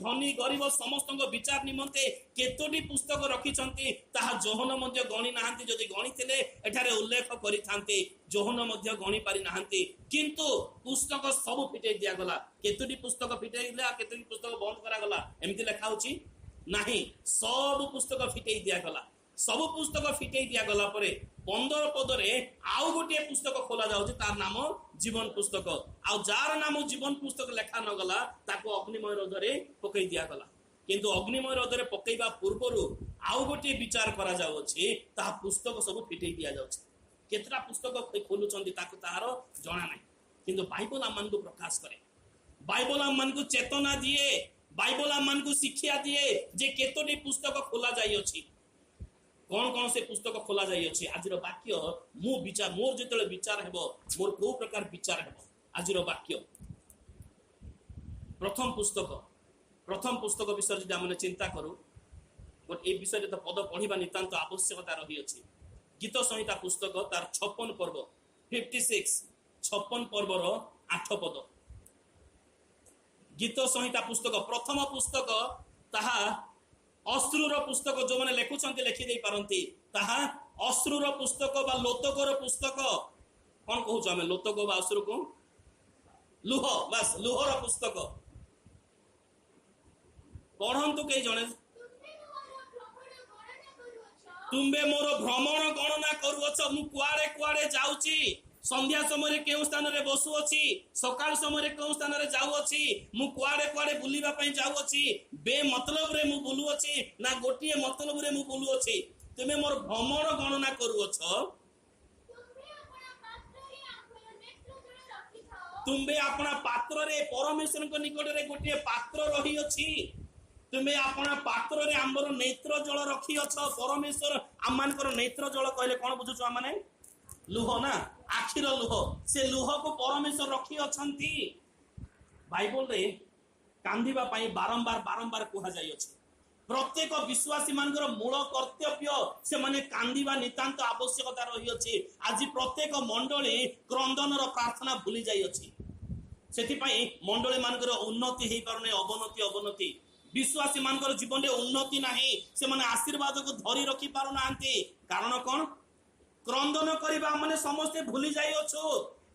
Speaker 1: ଧନୀ ଗରିବ ସମସ୍ତଙ୍କ ବିଚାର ନିମନ୍ତେ କେତୋଟି ପୁସ୍ତକ ରଖିଛନ୍ତି ତାହା ଯୋହନ ମଧ୍ୟ ଗଣି ନାହାନ୍ତି। ଯଦି ଗଣିଥିଲେ ଏଠାରେ ଉଲ୍ଲେଖ କରିଥାନ୍ତେ। ଯୋହନ ମଧ୍ୟ ଗଣି ପାରି ନାହାନ୍ତି। କିନ୍ତୁ ପୁସ୍ତକ ସବୁ ଫିଟେଇ ଦିଆଗଲା। କେତୋଟି ପୁସ୍ତକ ଫିଟେଇ ଦେଲା, କେତୋଟି ପୁସ୍ତକ ବନ୍ଦ କରାଗଲା, ଏମିତି ଲେଖା ହଉଛି ନାହିଁ। ସବୁ ପୁସ୍ତକ ଫିଟେଇ ଦିଆଗଲା। ସବୁ ପୁସ୍ତକ ଫିଟେଇ ଦିଆଗଲା ପରେ 15 ପଦରେ ଆଉ ଗୋଟିଏ ପୁସ୍ତକ ଖୋଲା ଯାଉଛି, ତାର ନାମ ଜୀବନ ପୁସ୍ତକ। ଆଉ ଯାହାର ନାମ ଜୀବନ ପୁସ୍ତକ ଲେଖା ନ ଗଲା ତାକୁ ଅଗ୍ନିମୟ ହ୍ରଦରେ ପକେଇ ଦିଆଗଲା। କିନ୍ତୁ ଅଗ୍ନିମୟ ହ୍ରଦରେ ପକେଇବା ପୂର୍ବରୁ ଆଉ ଗୋଟିଏ ବିଚାର କରାଯାଉଅଛି, ତାହା ପୁସ୍ତକ ସବୁ ଫିଟେଇ ଦିଆଯାଉଛି। କେତେଟା ପୁସ୍ତକ ଖୋଲୁଛନ୍ତି ତାକୁ ତାହାର ଜଣା ନାହିଁ, କିନ୍ତୁ ବାଇବଲ ଆମମାନଙ୍କୁ ପ୍ରକାଶ କରେ। ବାଇବଲ ଆମମାନଙ୍କୁ ଚେତନା ଦିଏ, ବାଇବଲ ଆମମାନଙ୍କୁ ଶିକ୍ଷା ଦିଏ ଯେ କେତୋଟି ପୁସ୍ତକ ଖୋଲା ଯାଇଅଛି, କଣ କଣ ସେ ପୁସ୍ତକ ଖୋଲା ଯାଇଅଛି। ଆଜିର ବାକ୍ୟ ମୁଁ ବିଚାର, ମୋର ଯେତେବେଳେ ବିଚାର ହେବ, ମୋର କୋଉ ପ୍ରକାର ବିଚାର ହେବ? ଆଜିର ବାକ୍ୟ ପ୍ରଥମ ପୁସ୍ତକ, ପ୍ରଥମ ପୁସ୍ତକ ବିଷୟରେ ଯଦି ଆମେ ଚିନ୍ତା କରୁ, ଏ ବିଷୟରେ ତ ପଦ ପଢିବା ନିତାନ୍ତ ଆବଶ୍ୟକତା ରହିଅଛି। ଗୀତ ସଂହିତା ପୁସ୍ତକ ତାର 56 ପର୍ବ, 56, 56 ପର୍ବର 8 ପଦ। ଗୀତ ସଂହିତା ପୁସ୍ତକ ପ୍ରଥମ ପୁସ୍ତକ, ତାହା ଅଶ୍ରୁର ପୁସ୍ତକ। ଯୋଉମାନେ ଲେଖୁଛନ୍ତି ଲେଖି ଦେଇ ପାରନ୍ତି, ତାହା ଅଶ୍ରୁର ପୁସ୍ତକ ବା ଲୋତକର ପୁସ୍ତକ। କଣ କହୁଛୁ ଆମେ? ଲୋତକ ବା ଅଶ୍ରୁକୁ ଲୁହ, ବାସ୍ ଲୁହର ପୁସ୍ତକ। ପଢନ୍ତୁ କେହି ଜଣେ। ତୁମ୍ଭେ ମୋର ଭ୍ରମଣ ଗଣନା କରୁଅଛ। ମୁଁ କୁଆଡେ କୁଆଡେ ଯାଉଛି, ସନ୍ଧ୍ୟା ସମୟରେ କେଉଁ ସ୍ଥାନରେ ବସୁଅଛି, ସକାଳ ସମୟରେ କେଉଁ ସ୍ଥାନରେ ଯାଉଅଛି, ମୁଁ କୁଆଡେ କୁଆଡେ ବୁଲିବା ପାଇଁ ଯାଉଅଛି, ବେମତଲବରେ ମୁଁ ବୁଲୁଅଛି ନା ଗୋଟିଏ ମତଲବରେ ମୁଁ ବୁଲୁଅଛି। ତୁମେ ମୋର ଭ୍ରମଣ ଗଣନା କରୁଅଛ। ତୁମ୍ଭେ ଆପଣା ପାତ୍ରରେ, ପରମେଶ୍ୱରଙ୍କ ନିକଟରେ ଗୋଟିଏ ପାତ୍ର ରହିଅଛି। ତୁମେ ଆପଣା ପାତ୍ରରେ ଆମର ନେତ୍ର ଜଳ ରଖିଅଛ। ପରମେଶ୍ୱର ଆମମାନଙ୍କର ନେତ୍ର ଜଳ କହିଲେ କଣ ବୁଝୁଛୁ ଆମମାନେ? ଲୁହ ନା, ଆଖିର ଲୁହ। ସେ ଲୁହକୁ ପରମେଶ୍ୱର ରଖିଅଛନ୍ତି। ବାଇବଲରେ କାନ୍ଦିବା ପାଇଁ ବାରମ୍ବାର ବାରମ୍ବାର କୁହାଯାଇଅଛି। ପ୍ରତ୍ୟେକ ବିଶ୍ୱାସୀ ମାନଙ୍କର ମୂଳ କର୍ତ୍ତବ୍ୟ ସେମାନେ କାନ୍ଦିବା ନିତାନ୍ତ ଆବଶ୍ୟକତା ରହିଅଛି। ଆଜି ପ୍ରତ୍ୟେକ ମଣ୍ଡଳୀ କ୍ରନ୍ଦନର ପ୍ରାର୍ଥନା ଭୁଲି ଯାଇଅଛି। ସେଥିପାଇଁ ମଣ୍ଡଳୀ ମାନଙ୍କର ଉନ୍ନତି ହେଇପାରୁନି, ଅବନତି ଅବନତି। ବିଶ୍ୱାସୀ ମାନଙ୍କର ଜୀବନରେ ଉନ୍ନତି ନାହିଁ, ସେମାନେ ଆଶୀର୍ବାଦକୁ ଧରି ରଖି ପାରୁନାହାନ୍ତି। କାରଣ କଣ? କ୍ରନ୍ଦନ କରିବା ମାନେ ସମସ୍ତେ ଭୁଲି ଯାଇଅଛୁ,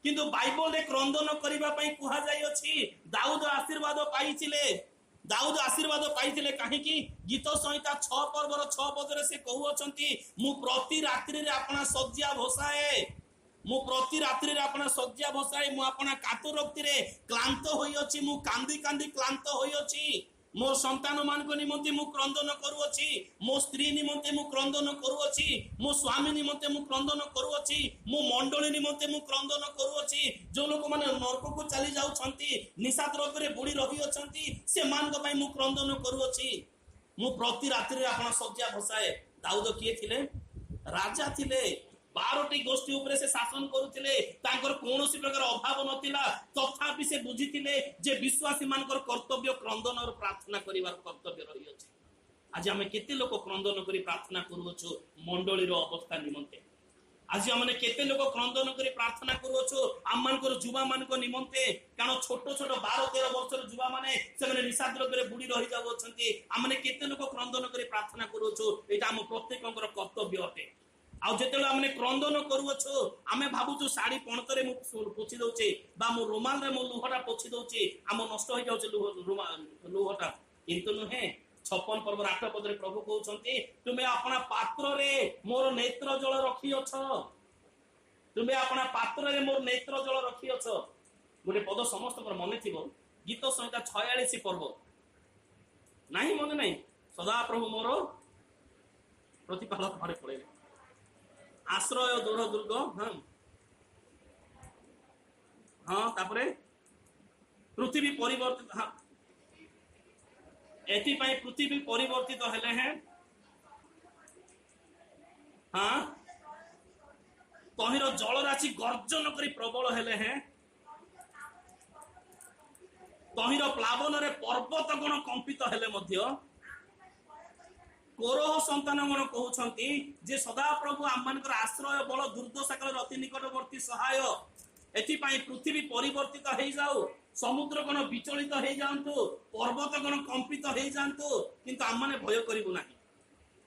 Speaker 1: କିନ୍ତୁ ବାଇବଲରେ କ୍ରନ୍ଦନ କରିବା ପାଇଁ କୁହାଯାଇଅଛି। ଦାଉଦ ଆଶୀର୍ବାଦ ପାଇଥିଲେ, ଦାଉଦ ଆଶୀର୍ବାଦ ପାଇଥିଲେ କାହିଁକି? ଗୀତ ସଂହିତା 6 ପର୍ବର 6 ପଦରେ ସେ କହୁଅଛନ୍ତି, ମୁଁ ପ୍ରତି ରାତ୍ରିରେ ଆପଣା ଶଯ୍ୟା ଭସାଏ, ମୁଁ ପ୍ରତି ରାତ୍ରିରେ ଆପଣା ଶଯ୍ୟା ଭସାଏ, ମୁଁ ଆପଣା କାତରୋକ୍ତିରେ କ୍ଳାନ୍ତ ହୋଇଅଛି, ମୁଁ କାନ୍ଦି କାନ୍ଦି କ୍ଳାନ୍ତ ହୋଇଅଛି। ମୋ ସନ୍ତାନ ମାନଙ୍କ ନିମନ୍ତେ ମୁଁ କ୍ରନ୍ଦନ କରୁଅଛି, ମୋ ସ୍ତ୍ରୀ ନିମନ୍ତେ ମୁଁ କ୍ରନ୍ଦନ କରୁଅଛି, ମୋ ସ୍ୱାମୀ ନିମନ୍ତେ ମୁଁ କ୍ରନ୍ଦନ କରୁଅଛି, ମୋ ମଣ୍ଡଳୀ ନିମନ୍ତେ ମୁଁ କ୍ରନ୍ଦନ କରୁଅଛି। ଯୋଉ ଲୋକମାନେ ନରକକୁ ଚାଲି ଯାଉଛନ୍ତି, ନିଶା ଦ୍ରବ୍ୟରେ ବୁଡି ରହିଅଛନ୍ତି, ସେମାନଙ୍କ ପାଇଁ ମୁଁ କ୍ରନ୍ଦନ କରୁଅଛି। ମୁଁ ପ୍ରତି ରାତ୍ରିରେ ଆପଣ ଶଯ୍ୟା ଭସାଏ। ଦାଉଦ କିଏ ଥିଲେ? ରାଜା ଥିଲେ। 12ଟି ଗୋଷ୍ଠୀ ଉପରେ ସେ ଶାସନ କରୁଥିଲେ। ତାଙ୍କର କୌଣସି ପ୍ରକାର ଅଭାବ ନଥିଲା। ତଥାପି ସେ ବୁଝିଥିଲେ ଯେ ବିଶ୍ୱାସୀ ମାନଙ୍କର କର୍ତ୍ତବ୍ୟ କ୍ରନ୍ଦନର ପ୍ରାର୍ଥନା କରିବାର କର୍ତ୍ତବ୍ୟ ରହିଅଛି। ଆଜି ଆମେ କେତେ ଲୋକ କ୍ରନ୍ଦନ କରି ପ୍ରାର୍ଥନା କରୁଅଛୁ ମଣ୍ଡଳୀର ଅବସ୍ଥା ନିମନ୍ତେ? ଆଜି ଆମେ କେତେ ଲୋକ କ୍ରନ୍ଦନ କରି ପ୍ରାର୍ଥନା କରୁଅଛୁ ଆମମାନଙ୍କର ଯୁବା ମାନଙ୍କ ନିମନ୍ତେ? କାରଣ ଛୋଟ ଛୋଟ 12-13 ବର୍ଷର ଯୁବା ମାନେ ସେମାନେ ନିଶାଦ୍ରବ୍ୟରେ ବୁଡି ରହିଯାଉଅଛନ୍ତି। ଆମେ କେତେ ଲୋକ କ୍ରନ୍ଦନ କରି ପ୍ରାର୍ଥନା କରୁଅଛୁ? ଏଇଟା ଆମ ପ୍ରତ୍ୟେକଙ୍କର କର୍ତ୍ତବ୍ୟ ଅଟେ। ଆଉ ଯେତେବେଳେ ଆମେ କ୍ରନ୍ଦନ କରୁଅଛୁ, ଆମେ ଭାବୁଛୁ ଶାଢୀ ପଣତରେ ମୁଁ ପୋଛି ଦଉଛି ବା ମୋ ରୁମାଲରେ ମୋ ଲୁହଟା ପୋଛି ଦଉଛି, ଆମ ନଷ୍ଟ ହେଇଯାଉଛି ଲୁହଟା। କିନ୍ତୁ ନୁହେଁ। 56 ପର୍ବର 8 ପଦରେ ପ୍ରଭୁ କହୁଛନ୍ତି, ତୁମେ ଆପଣା ପାତ୍ରରେ ମୋର ନେତ୍ର ଜଳ ରଖିଅଛ, ତୁମେ ଆପଣା ପାତ୍ରରେ ମୋର ନେତ୍ର ଜଳ ରଖିଅଛ। ଗୋଟେ ପଦ ସମସ୍ତଙ୍କର ମନେ ଥିବ, ଗୀତ ସଂହିତା 46 ପର୍ବ। ନାହିଁ, ମନେ ନାହିଁ? ସଦାପ୍ରଭୁ ମୋର ପ୍ରତିପାଳକ, ଘରେ ପଳେଇଲେ। ଆଶ୍ରୟ ଦୃଢ ଦୁର୍ଗ, ହଁ ହଁ, ତାପରେ ପୃଥିବୀ ପରିବର୍ତ୍ତିତ, ହଁ, ଏଥିପାଇଁ ପୃଥିବୀ ପରିବର୍ତ୍ତିତ ହେଲେ ହେଁ, ହଁ, ତହିଁର ଜଳରାଶି ଗର୍ଜନ କରି ପ୍ରବଳ ହେଲେ ହେଁ, ତହିଁର ପ୍ଲାବନରେ ପର୍ବତ ଗଣ କମ୍ପିତ ହେଲେ ମଧ୍ୟ। କୋରହ ସନ୍ତାନ ଗଣ କହୁଛନ୍ତି ଯେ ସଦାପ୍ରଭୁ ଆମମାନଙ୍କର ଆଶ୍ରୟ ବଳ, ଦୁର୍ଦ୍ଦଶା କାଳରେ ଅତି ନିକଟବର୍ତ୍ତୀ ସହାୟ। ଏଥିପାଇଁ ପୃଥିବୀ ପରିବର୍ତ୍ତିତ ହେଇଯାଉ, ସମୁଦ୍ର ଗଣ ବିଚଳିତ ହେଇଯାଆନ୍ତୁ, ପର୍ବତ ଗଣ କମ୍ପିତ ହେଇଯାଆନ୍ତୁ, କିନ୍ତୁ ଆମମାନେ ଭୟ କରିବୁ ନାହିଁ।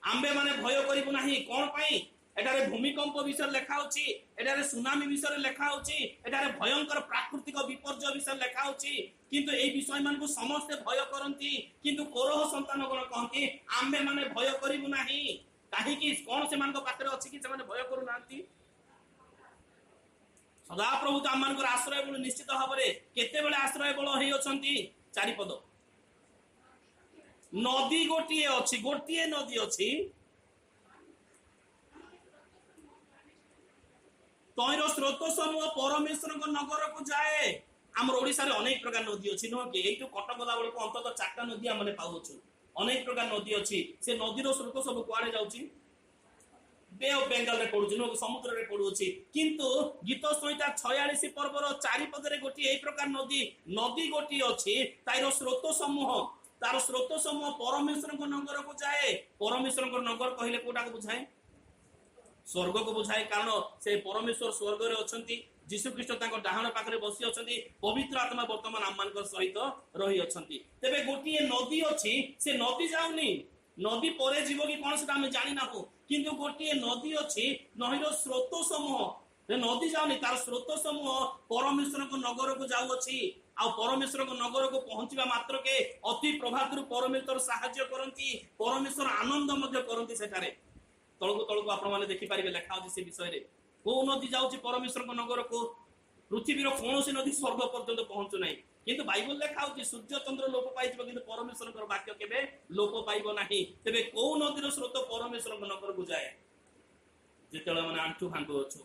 Speaker 1: ଆମ୍ଭେମାନେ ଭୟ କରିବୁ ନାହିଁ। କଣ ପାଇଁ? ଏଠାରେ ଭୂମିକମ୍ପ ବିଷୟରେ ଲେଖା ଅଛି, ଏଠାରେ ସୁନାମି ବିଷୟରେ ଲେଖା ଅଛି, ଏଠାରେ ଭୟଙ୍କର ପ୍ରାକୃତିକ ବିପର୍ଯ୍ୟୟ ବିଷୟରେ ଲେଖା ଅଛି। କିନ୍ତୁ ଏଇ ବିଷୟ ମାନଙ୍କୁ ସମସ୍ତେ ଭୟ କରନ୍ତି, କିନ୍ତୁ କୋରହ ସନ୍ତାନ ଗଣ କହନ୍ତି ଆମ୍ଭେମାନେ ଭୟ କରିବୁ ନାହିଁ। କାହିଁକି? କଣ ସେମାନଙ୍କ ପାଖରେ ଅଛି କି ସେମାନେ ଭୟ କରୁନାହାନ୍ତି? ସଦାପ୍ରଭୁ ତ ଆମମାନଙ୍କର ଆଶ୍ରୟ ବଳ ନିଶ୍ଚିତ ଭାବରେ କେତେବେଳେ ଆଶ୍ରୟ ବଳ ହେଇଅଛନ୍ତି? 4 ପଦ। ନଦୀ ଗୋଟିଏ ଅଛି, ଗୋଟିଏ ନଦୀ ଅଛି, ତହିଁର ସ୍ରୋତ ସମୂହ ପରମେଶ୍ୱରଙ୍କ ନଗରକୁ ଯାଏ। ଆମର ଓଡ଼ିଶାରେ ଅନେକ ପ୍ରକାର ନଦୀ ଅଛି, ନୁହଁ କି? ଏଇଠୁ କଟକ ଗଲା ବେଳକୁ ଅନ୍ତତଃ 4ଟା ନଦୀ ଆମେ ପାଉଅଛୁ। ଅନେକ ପ୍ରକାର ନଦୀ ଅଛି। ସେ ନଦୀର ସ୍ରୋତ ସବୁ କୁଆଡେ ଯାଉଛି? ବେ ଅଫ ବେଙ୍ଗାଲରେ ପଡୁଛି, ନୁହଁ କି? ସମୁଦ୍ରରେ ପଡୁଅଛି। କିନ୍ତୁ ଗୀତ ସଂହିତା 46 ପର୍ବର 4 ପଦରେ ଗୋଟିଏ ଏଇ ପ୍ରକାର ନଦୀ ଗୋଟିଏ ଅଛି, ତାର ସ୍ରୋତ ସମୂହ, ତାର ସ୍ରୋତ ସମୂହ ପରମେଶ୍ୱରଙ୍କ ନଗରକୁ ଯାଏ। ପରମେଶ୍ୱରଙ୍କ ନଗର କହିଲେ କୋଉଟାକୁ ବୁଝାଏ? ସ୍ୱର୍ଗକୁ ବୁଝାଏ। କାରଣ ସେ ପରମେଶ୍ୱର ସ୍ୱର୍ଗରେ ଅଛନ୍ତି, ଯୀଶୁ ଖ୍ରୀଷ୍ଟ ତାଙ୍କ ଡାହାଣ ପାଖରେ ବସି ଅଛନ୍ତି, ପବିତ୍ର ଆତ୍ମା ବର୍ତ୍ତମାନ ଆମମାନଙ୍କ ସହିତ ରହିଅଛନ୍ତି। ତେବେ ଗୋଟିଏ ନଦୀ ଅଛି, ସେ ନଦୀ ଯାଉନି, ନଦୀ ପରେ ଯିବ କି କଣ ସେଟା ଆମେ ଜାଣିନାହୁଁ, କିନ୍ତୁ ଗୋଟିଏ ନଦୀ ଅଛି, ନଈର ସ୍ରୋତ ସମୂହ, ସେ ନଦୀ ଯାଉନି, ତାର ସ୍ରୋତ ସମୂହ ପରମେଶ୍ୱରଙ୍କ ନଗରକୁ ଯାଉଅଛି। ଆଉ ପରମେଶ୍ୱରଙ୍କ ନଗରକୁ ପହଞ୍ଚିବା ମାତ୍ରକେ ଅତି ପ୍ରଭାତରୁ ପରମେଶ୍ୱର ସାହାଯ୍ୟ କରନ୍ତି, ପରମେଶ୍ୱର ଆନନ୍ଦ ମଧ୍ୟ କରନ୍ତି। ସେଠାରେ ତଳକୁ ତଳକୁ ଆପଣମାନେ ଦେଖିପାରିବେ ଲେଖା ଅଛି ସେ ବିଷୟରେ। କୋଉ ନଦୀ ଯାଉଛି ପରମେଶ୍ୱରଙ୍କ ନଗରକୁ? ପୃଥିବୀର କୌଣସି ନଦୀ ସ୍ୱର୍ଗ ପର୍ଯ୍ୟନ୍ତ ପହଞ୍ଚୁ ନାହିଁ, କିନ୍ତୁ ବାଇବଲ ଲେଖା ହଉଛି ସୂର୍ଯ୍ୟ ଚନ୍ଦ୍ର ଲୋପ ପାଇଯିବ, କିନ୍ତୁ ପରମେଶ୍ୱରଙ୍କର ବାକ୍ୟ କେବେ ଲୋପ ପାଇବ ନାହିଁ। ତେବେ କୋଉ ନଦୀର ସ୍ରୋତ ପରମେଶ୍ୱରଙ୍କ ନଗରକୁ ଯାଏ? ଯେତେବେଳେ ଆମେ ଆଣ୍ଠୁ ଭାଙ୍ଗୁଅଛୁ,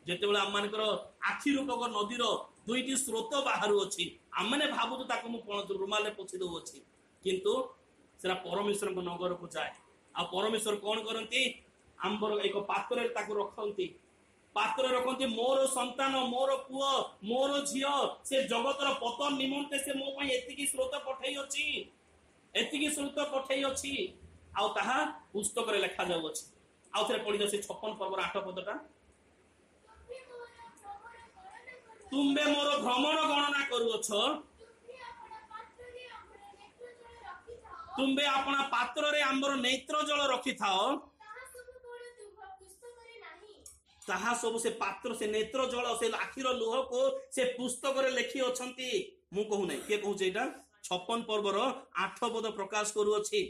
Speaker 1: ଯେତେବେଳେ ଆମମାନଙ୍କର ଆଖି ରୂପକ ନଦୀର 2ଟି ସ୍ରୋତ ବାହାରୁ ଅଛି, ଆମମାନେ ଭାବୁଛୁ ତାକୁ ମୁଁ କଣ ରୁମାଲରେ ପୋଛି ଦଉଅଛି, କିନ୍ତୁ ସେଟା ପରମେଶ୍ୱରଙ୍କ ନଗରକୁ ଯାଏ। ଆଉ ପରମେଶ୍ୱର କଣ କରନ୍ତି? ଆମ୍ଭର ଏକ ପାତ୍ରରେ ତାକୁ ରଖନ୍ତି, ପାତ୍ର ରଖନ୍ତି, ମୋର ସନ୍ତାନ, ମୋର ପୁଅ, ମୋର ଝିଅ, ସେ ଜଗତର ପତନ ନିମନ୍ତେ ସେ ମୋ ପାଇଁ ଏତିକି ସ୍ରୋତ ପଠେଇ ଅଛି, ଏତିକି ସ୍ରୋତ ପଠେଇ ଅଛି। ଆଉ ତାହା ପୁସ୍ତକରେ ଲେଖାଯାଉଅଛି। ଆଉ ଥରେ ପଢିଯାଉ ସେ 56 ପର୍ବର 8 ପଦଟା। ତୁମ୍ଭେ ମୋର ଭ୍ରମଣ ଗଣନା କରୁଅଛ, ତୁମ୍ଭେ ଆପଣା ପାତ୍ରରେ ଆମ୍ଭର ନେତ୍ର ଜଳ ରଖିଥାଅ। ତାହା ସବୁ ସେ ପାତ୍ର, ସେ ନେତ୍ର ଜଳ, ସେ ଆଖିର ଲୁହକୁ ସେ ପୁସ୍ତକରେ ଲେଖି ଅଛନ୍ତି। ମୁଁ କହୁନାହିଁ, କିଏ କହୁଛି? ଏଇଟା 56 ପର୍ବର 8 ପଦ ପ୍ରକାଶ କରୁଅଛି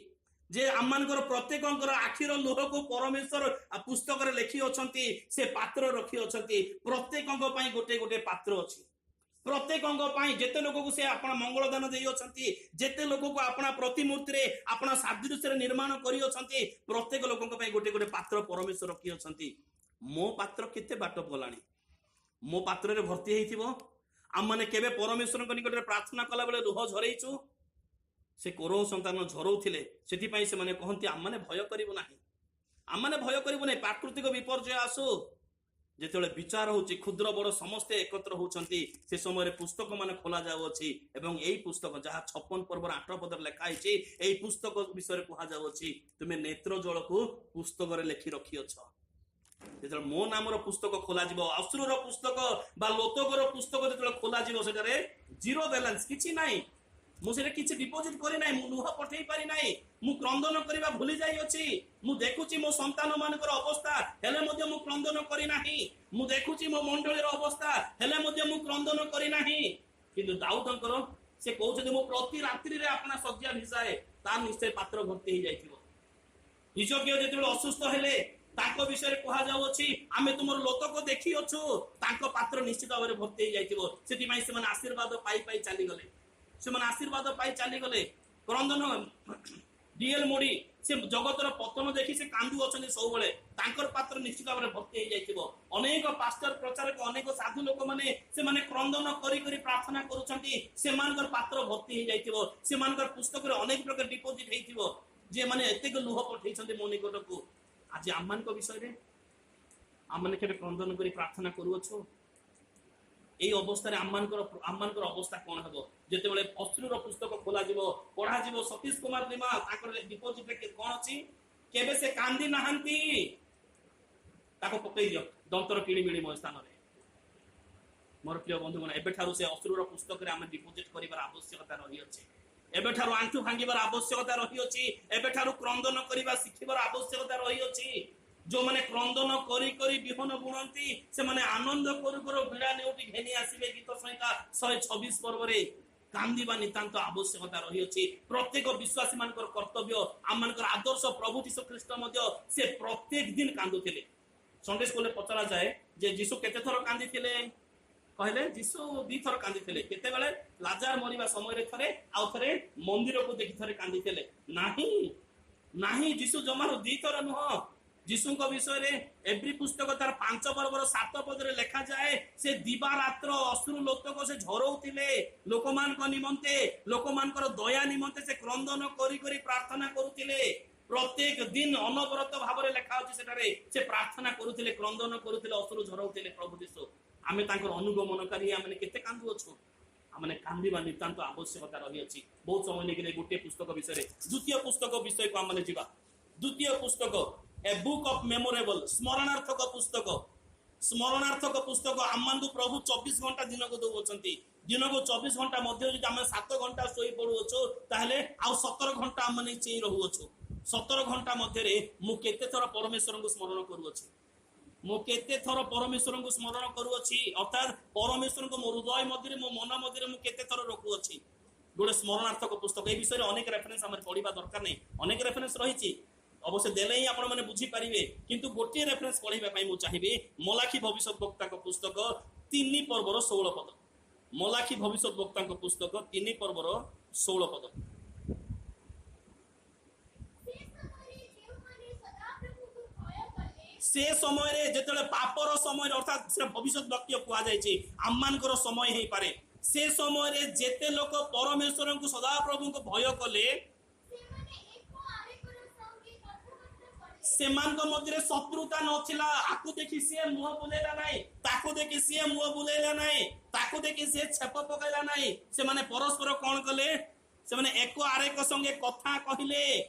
Speaker 1: ଯେ ଆମମାନଙ୍କର ପ୍ରତ୍ୟେକଙ୍କର ଆଖିର ଲୁହକୁ ପରମେଶ୍ୱର ପୁସ୍ତକରେ ଲେଖି ଅଛନ୍ତି, ସେ ପାତ୍ର ରଖି ଅଛନ୍ତି। ପ୍ରତ୍ୟେକଙ୍କ ପାଇଁ ଗୋଟେ ଗୋଟେ ପାତ୍ର ଅଛି। ପ୍ରତ୍ୟେକଙ୍କ ପାଇଁ ଯେତେ ଲୋକକୁ ସେ ଆପଣା ମଙ୍ଗଳଦାନ ଦେଇଅଛନ୍ତି, ଯେତେ ଲୋକକୁ ଆପଣା ପ୍ରତିମୂର୍ତ୍ତିରେ ଆପଣା ସାଦୃଶ୍ୟରେ ନିର୍ମାଣ କରିଅଛନ୍ତି, ପ୍ରତ୍ୟେକ ଲୋକଙ୍କ ପାଇଁ ଗୋଟେ ଗୋଟେ ପାତ୍ର ପରମେଶ୍ୱର ରଖିଅଛନ୍ତି। ମୋ ପାତ୍ର କେତେ ବାଟ ଗଲାଣି? ମୋ ପାତ୍ରରେ ଭର୍ତ୍ତି ହେଇଥିବ। ଆମମାନେ କେବେ ପରମେଶ୍ୱରଙ୍କ ନିକଟରେ ପ୍ରାର୍ଥନା କଲାବେଳେ ଲୁହ ଝରେଇଛୁ? ସେ କୋରହ ସନ୍ତାନ ଝରଉଥିଲେ, ସେଥିପାଇଁ ସେମାନେ କହନ୍ତି ଆମମାନେ ଭୟ କରିବୁ ନାହିଁ, ଆମମାନେ ଭୟ କରିବୁ ନାହିଁ, ପ୍ରାକୃତିକ ବିପର୍ଯ୍ୟୟ ଆସୁ। ଯେତେବେଳେ ବିଚାର ହଉଛି, କ୍ଷୁଦ୍ର ବଡ଼ ସମସ୍ତେ ଏକତ୍ର ହଉଛନ୍ତି, ସେ ସମୟରେ ପୁସ୍ତକ ମାନେ ଖୋଲା ଯାଉଅଛି ଏବଂ ଏଇ ପୁସ୍ତକ ଯାହା 56 ପର୍ବର 8 ପଦରେ ଲେଖା ହେଇଛି, ଏଇ ପୁସ୍ତକ ବିଷୟରେ କୁହାଯାଉଅଛି ତୁମେ ନେତ୍ର ଜଳକୁ ପୁସ୍ତକରେ ଲେଖି ରଖିଅଛ। ଯେତେବେଳେ ମୋ ନାମର ପୁସ୍ତକ ଖୋଲାଯିବ, ଅଶ୍ରୁର ପୁସ୍ତକ ବା ଲୋତକର ପୁସ୍ତକ ଯେତେବେଳେ ଖୋଲାଯିବ, ସେଠାରେ ଜିରୋ ବାଲାନ୍ସ, କିଛି ନାହିଁ। ମୁଁ ସେଟା କିଛି ଡିପୋଜିଟ୍ କରିନାହିଁ, ମୁଁ ଲୁହ ପଠେଇ ପାରି ନାହିଁ, ମୁଁ କ୍ରନ୍ଦନ କରିବା ଭୁଲି ଯାଇଅଛି। ମୁଁ ଦେଖୁଛି ମୋ ସନ୍ତାନ ମାନଙ୍କର ଅବସ୍ଥା, ହେଲେ ମଧ୍ୟ ମୁଁ କ୍ରନ୍ଦନ କରିନାହିଁ। ମୁଁ ଦେଖୁଛି ମୋ ମଣ୍ଡଳୀର ଅବସ୍ଥା, ହେଲେ ମଧ୍ୟ ମୁଁ କ୍ରନ୍ଦନ କରିନାହିଁ। କିନ୍ତୁ ଦାଉଦଙ୍କର ସେ କହୁଛନ୍ତି ମୁଁ ପ୍ରତି ରାତ୍ରିରେ ଆପଣା ଶଯ୍ୟା ଭିଜାଏ, ତାର ନିଶ୍ଚୟ ପାତ୍ର ଭର୍ତ୍ତି ହେଇଯାଇଥିବ। ହିଜକିୟ ଯେତେବେଳେ ଅସୁସ୍ଥ ହେଲେ, ତାଙ୍କ ବିଷୟରେ କୁହାଯାଉଅଛି ଆମେ ତୁମର ଲୋତକ ଦେଖିଅଛୁ, ତାଙ୍କ ପାତ୍ର ନିଶ୍ଚିତ ଭାବରେ ଭର୍ତ୍ତି ହେଇଯାଇଥିବ। ସେଥିପାଇଁ ସେମାନେ ଆଶୀର୍ବାଦ ପାଇ ପାଇ ଚାଲିଗଲେ, ସେମାନେ ଆଶୀର୍ବାଦ ପାଇ ଚାଲିଗଲେ। କ୍ରନ୍ଦନ ଡିଏଲ ମୋଡି ସେ ଜଗତର ପତନ ଦେଖି ସେ କାନ୍ଦୁ ଅଛନ୍ତି ସବୁବେଳେ, ତାଙ୍କର ପାତ୍ର ନିଶ୍ଚିତ ଭାବରେ ଭର୍ତ୍ତି ହେଇଯାଇଥିବ। ଅନେକ ପାଷ୍ଟର, ପ୍ରଚାରକ, ଅନେକ ସାଧୁ ଲୋକମାନେ ସେମାନେ କ୍ରନ୍ଦନ କରି କରି ପ୍ରାର୍ଥନା କରୁଛନ୍ତି, ସେମାନଙ୍କର ପାତ୍ର ଭର୍ତ୍ତି ହେଇଯାଇଥିବ, ସେମାନଙ୍କର ପୁସ୍ତକରେ ଅନେକ ପ୍ରକାର ଡିପୋଜିଟ୍ ହେଇଥିବ, ଯେମାନେ ଏତେକ ଲୁହ ପଠେଇଛନ୍ତି ମୋ ନିକଟକୁ। ଆଜି ଆମମାନଙ୍କ ବିଷୟରେ ଆମମାନେ କେବେ କ୍ରନ୍ଦନ କରି ପ୍ରାର୍ଥନା କରୁଅଛୁ? ଏଇ ଅବସ୍ଥାରେ ଆମମାନଙ୍କର ଅବସ୍ଥା କଣ ହେବ? ଯେତେବେଳେ ଅଶ୍ରୁର ପୁସ୍ତକ ଖୋଲାଯିବ, ପଢାଯିବ, ସତୀଶ କୁମାର ଲିମା ତାଙ୍କର ଡିପୋଜିଟରେ କଣ ଅଛି? କେବେ ସେ କାନ୍ଦି ନାହାନ୍ତି, ତାକୁ ପକେଇ ଦିଅ ଦନ୍ତର କିଣିମିଳିମୟ ସ୍ଥାନରେ। ମୋର ପ୍ରିୟ ବନ୍ଧୁଗଣ, ଏବେଠାରୁ ସେ ଅଶ୍ରୁର ପୁସ୍ତକରେ ଆମେ ଡିପୋଜିଟ୍ କରିବାର ଆବଶ୍ୟକତା ରହିଅଛି। ଏବେଠାରୁ ଆଣ୍ଠୁ ଭାଙ୍ଗିବାର ଆବଶ୍ୟକତା ରହିଅଛି। ଏବେଠାରୁ କ୍ରନ୍ଦନ କରିବା ଶିଖିବାର ଆବଶ୍ୟକତା ରହିଅଛି। ଯୋଉମାନେ କ୍ରନ୍ଦନ କରି କରି ବିହନ ବୁଣନ୍ତି, ସେମାନେ ଆନନ୍ଦ କରୁ କରୁ ବିଡ଼ା ନେଉଟି ଘେନି ଆସିବେ। ଗୀତ ସଂହିତା 126 ପର୍ବରେ କାନ୍ଦିବା ନିତାନ୍ତ ଆବଶ୍ୟକତା ରହିଅଛି। ପ୍ରତ୍ୟେକ ବିଶ୍ୱାସୀ ମାନଙ୍କର କର୍ତ୍ତବ୍ୟ, ଆମମାନଙ୍କର ଆଦର୍ଶ ପ୍ରଭୁ ଯୀଶୁ ଖ୍ରୀଷ୍ଟ ମଧ୍ୟ ସେ ପ୍ରତ୍ୟେକ ଦିନ କାନ୍ଦୁଥିଲେ। ସଣ୍ଡେ ସ୍କୁଲରେ ପଚରା ଯାଏ ଯେ ଯୀଶୁ କେତେ ଥର କାନ୍ଦିଥିଲେ? କହିଲେ ଯୀଶୁ 2 ଥର କାନ୍ଦିଥିଲେ। କେତେବେଳେ? ଲାଜାର ମରିବା ସମୟରେ ଥରେ, ଆଉ ଥରେ ମନ୍ଦିରକୁ ଦେଖି ଥରେ କାନ୍ଦିଥିଲେ। ନାହିଁ ନାହିଁ, ଯୀଶୁ ଜମାରୁ 2 ଥର ନୁହଁ, ଯୀଶୁଙ୍କ ବିଷୟରେ ଏବ୍ରୀ ପୁସ୍ତକ ତାର 5 ପର୍ବର 7 ପଦରେ ଲେଖାଯାଏ, ସେ ଦିବାରାତ୍ର ଅଶ୍ରୁ ଲୋତକ ସେ ଝରଉଥିଲେ ଲୋକମାନଙ୍କ ନିମନ୍ତେ, ଲୋକମାନଙ୍କର ଦୟା ନିମନ୍ତେ ସେ କ୍ରନ୍ଦନ କରି କରି ପ୍ରାର୍ଥନା କରୁଥିଲେ। ପ୍ରତ୍ୟେକ ଦିନ ଅନବରତ ଭାବରେ ଲେଖା ଅଛି ସେଠାରେ ସେ ପ୍ରାର୍ଥନା କରୁଥିଲେ, କ୍ରନ୍ଦନ କରୁଥିଲେ, ଅଶ୍ରୁ ଝରଉଥିଲେ ପ୍ରଭୁ ଯୀଶୁ। ଆମେ ତାଙ୍କର ଅନୁଗମନକାରୀ, ଆମେ କେତେ କାନ୍ଦୁଅଛୁ? ଆମେ କାନ୍ଦିବା ନିତାନ୍ତ ଆବଶ୍ୟକତା ରହିଅଛି। ବହୁତ ସମୟ ନେଇକି ଗୋଟିଏ ପୁସ୍ତକ ବିଷୟରେ ଦ୍ୱିତୀୟ ପୁସ୍ତକ ବିଷୟକୁ ଆମେ ଯିବା। ଦ୍ୱିତୀୟ ପୁସ୍ତକ ଏ ବୁକ୍ ଅଫ ମେମୋରେବଲ, ସ୍ମରଣାର୍ଥକ ପୁସ୍ତକ। ସ୍ମରଣାର୍ଥକ ପୁସ୍ତକ ଆମମାନଙ୍କୁ ପ୍ରଭୁ 24 ଘଣ୍ଟା ଦିନକୁ ଦଉଅଛନ୍ତି। ଦିନକୁ 24 ଘଣ୍ଟା ମଧ୍ୟ ଯଦି ଆମେ 7 ଘଣ୍ଟା ଶୋଇ ପଡୁଅଛୁ, ତାହେଲେ ଆଉ 17 ଘଣ୍ଟା ଆମେ ଚେଇଁ ରହୁଅଛୁ। 17 ଘଣ୍ଟା ମଧ୍ୟରେ ମୁଁ କେତେ ଥର ପରମେଶ୍ୱରଙ୍କୁ ସ୍ମରଣ କରୁଅଛି? ମୁଁ କେତେ ଥର ପରମେଶ୍ୱରଙ୍କୁ ସ୍ମରଣ କରୁଅଛି? ଅର୍ଥାତ୍ ପରମେଶ୍ୱରଙ୍କୁ ମୋ ହୃଦୟ ମଧ୍ୟରେ, ମୋ ମନ ମଧ୍ୟରେ ମୁଁ କେତେ ଥର ରଖୁଅଛି? ଗୋଟେ ସ୍ମରଣାର୍ଥକ ପୁସ୍ତକ। ଏ ବିଷୟରେ ଅନେକ ରେଫରେନ୍ସ ଆମେ ପଢିବା ଦରକାର ନାହିଁ, ଅନେକ ରେଫରେନ୍ସ ରହିଛି, ଅବଶ୍ୟ ଦେଲେ ହିଁ ଆପଣମାନେ ବୁଝିପାରିବେ। କିନ୍ତୁ ଗୋଟିଏ ରେଫରେନ୍ସ ପଢିବା ପାଇଁ ମୁଁ ଚାହିଁବି, ମଲାଖି ଭବିଷ୍ୟତ ବକ୍ତାଙ୍କ ପୁସ୍ତକ 3 ପର୍ବର 16 ପଦ। ମଲାଖି ଭବିଷ୍ୟତ ବକ୍ତାଙ୍କ ପୁସ୍ତକ 3 ପର୍ବର 16 ପଦ। ସେ ସମୟରେ ଯେତେବେଳେ ପାପର ସମୟରେ, ଅର୍ଥାତ୍ ସେଟା ଭବିଷ୍ୟତ ବାକ୍ୟ କୁହାଯାଇଛି, ଆମମାନଙ୍କର ସମୟ ହେଇପାରେ। ସେ ସମୟରେ ଯେତେ ଲୋକ ପରମେଶ୍ୱରଙ୍କୁ ସଦାପ୍ରଭୁଙ୍କୁ ଭୟ କଲେ, ସେମାନଙ୍କ ମଧ୍ୟରେ ଶତ୍ରୁତା ନଥିଲା। ଆକୁ ଦେଖି ସିଏ ମୁହଁ ବୁଲେଇଲା ନାହିଁ, ତାକୁ ଦେଖି ସିଏ ମୁହଁ ବୁଲେଇଲା ନାହିଁ, ତାକୁ ଦେଖି ସିଏ ଛେପ ପକାଇଲା ନାହିଁ। ସେମାନେ ପରସ୍ପର କଣ କଲେ? ସେମାନେ ଏକ ଆରେକ ସଙ୍ଗେ କଥା କହିଲେ।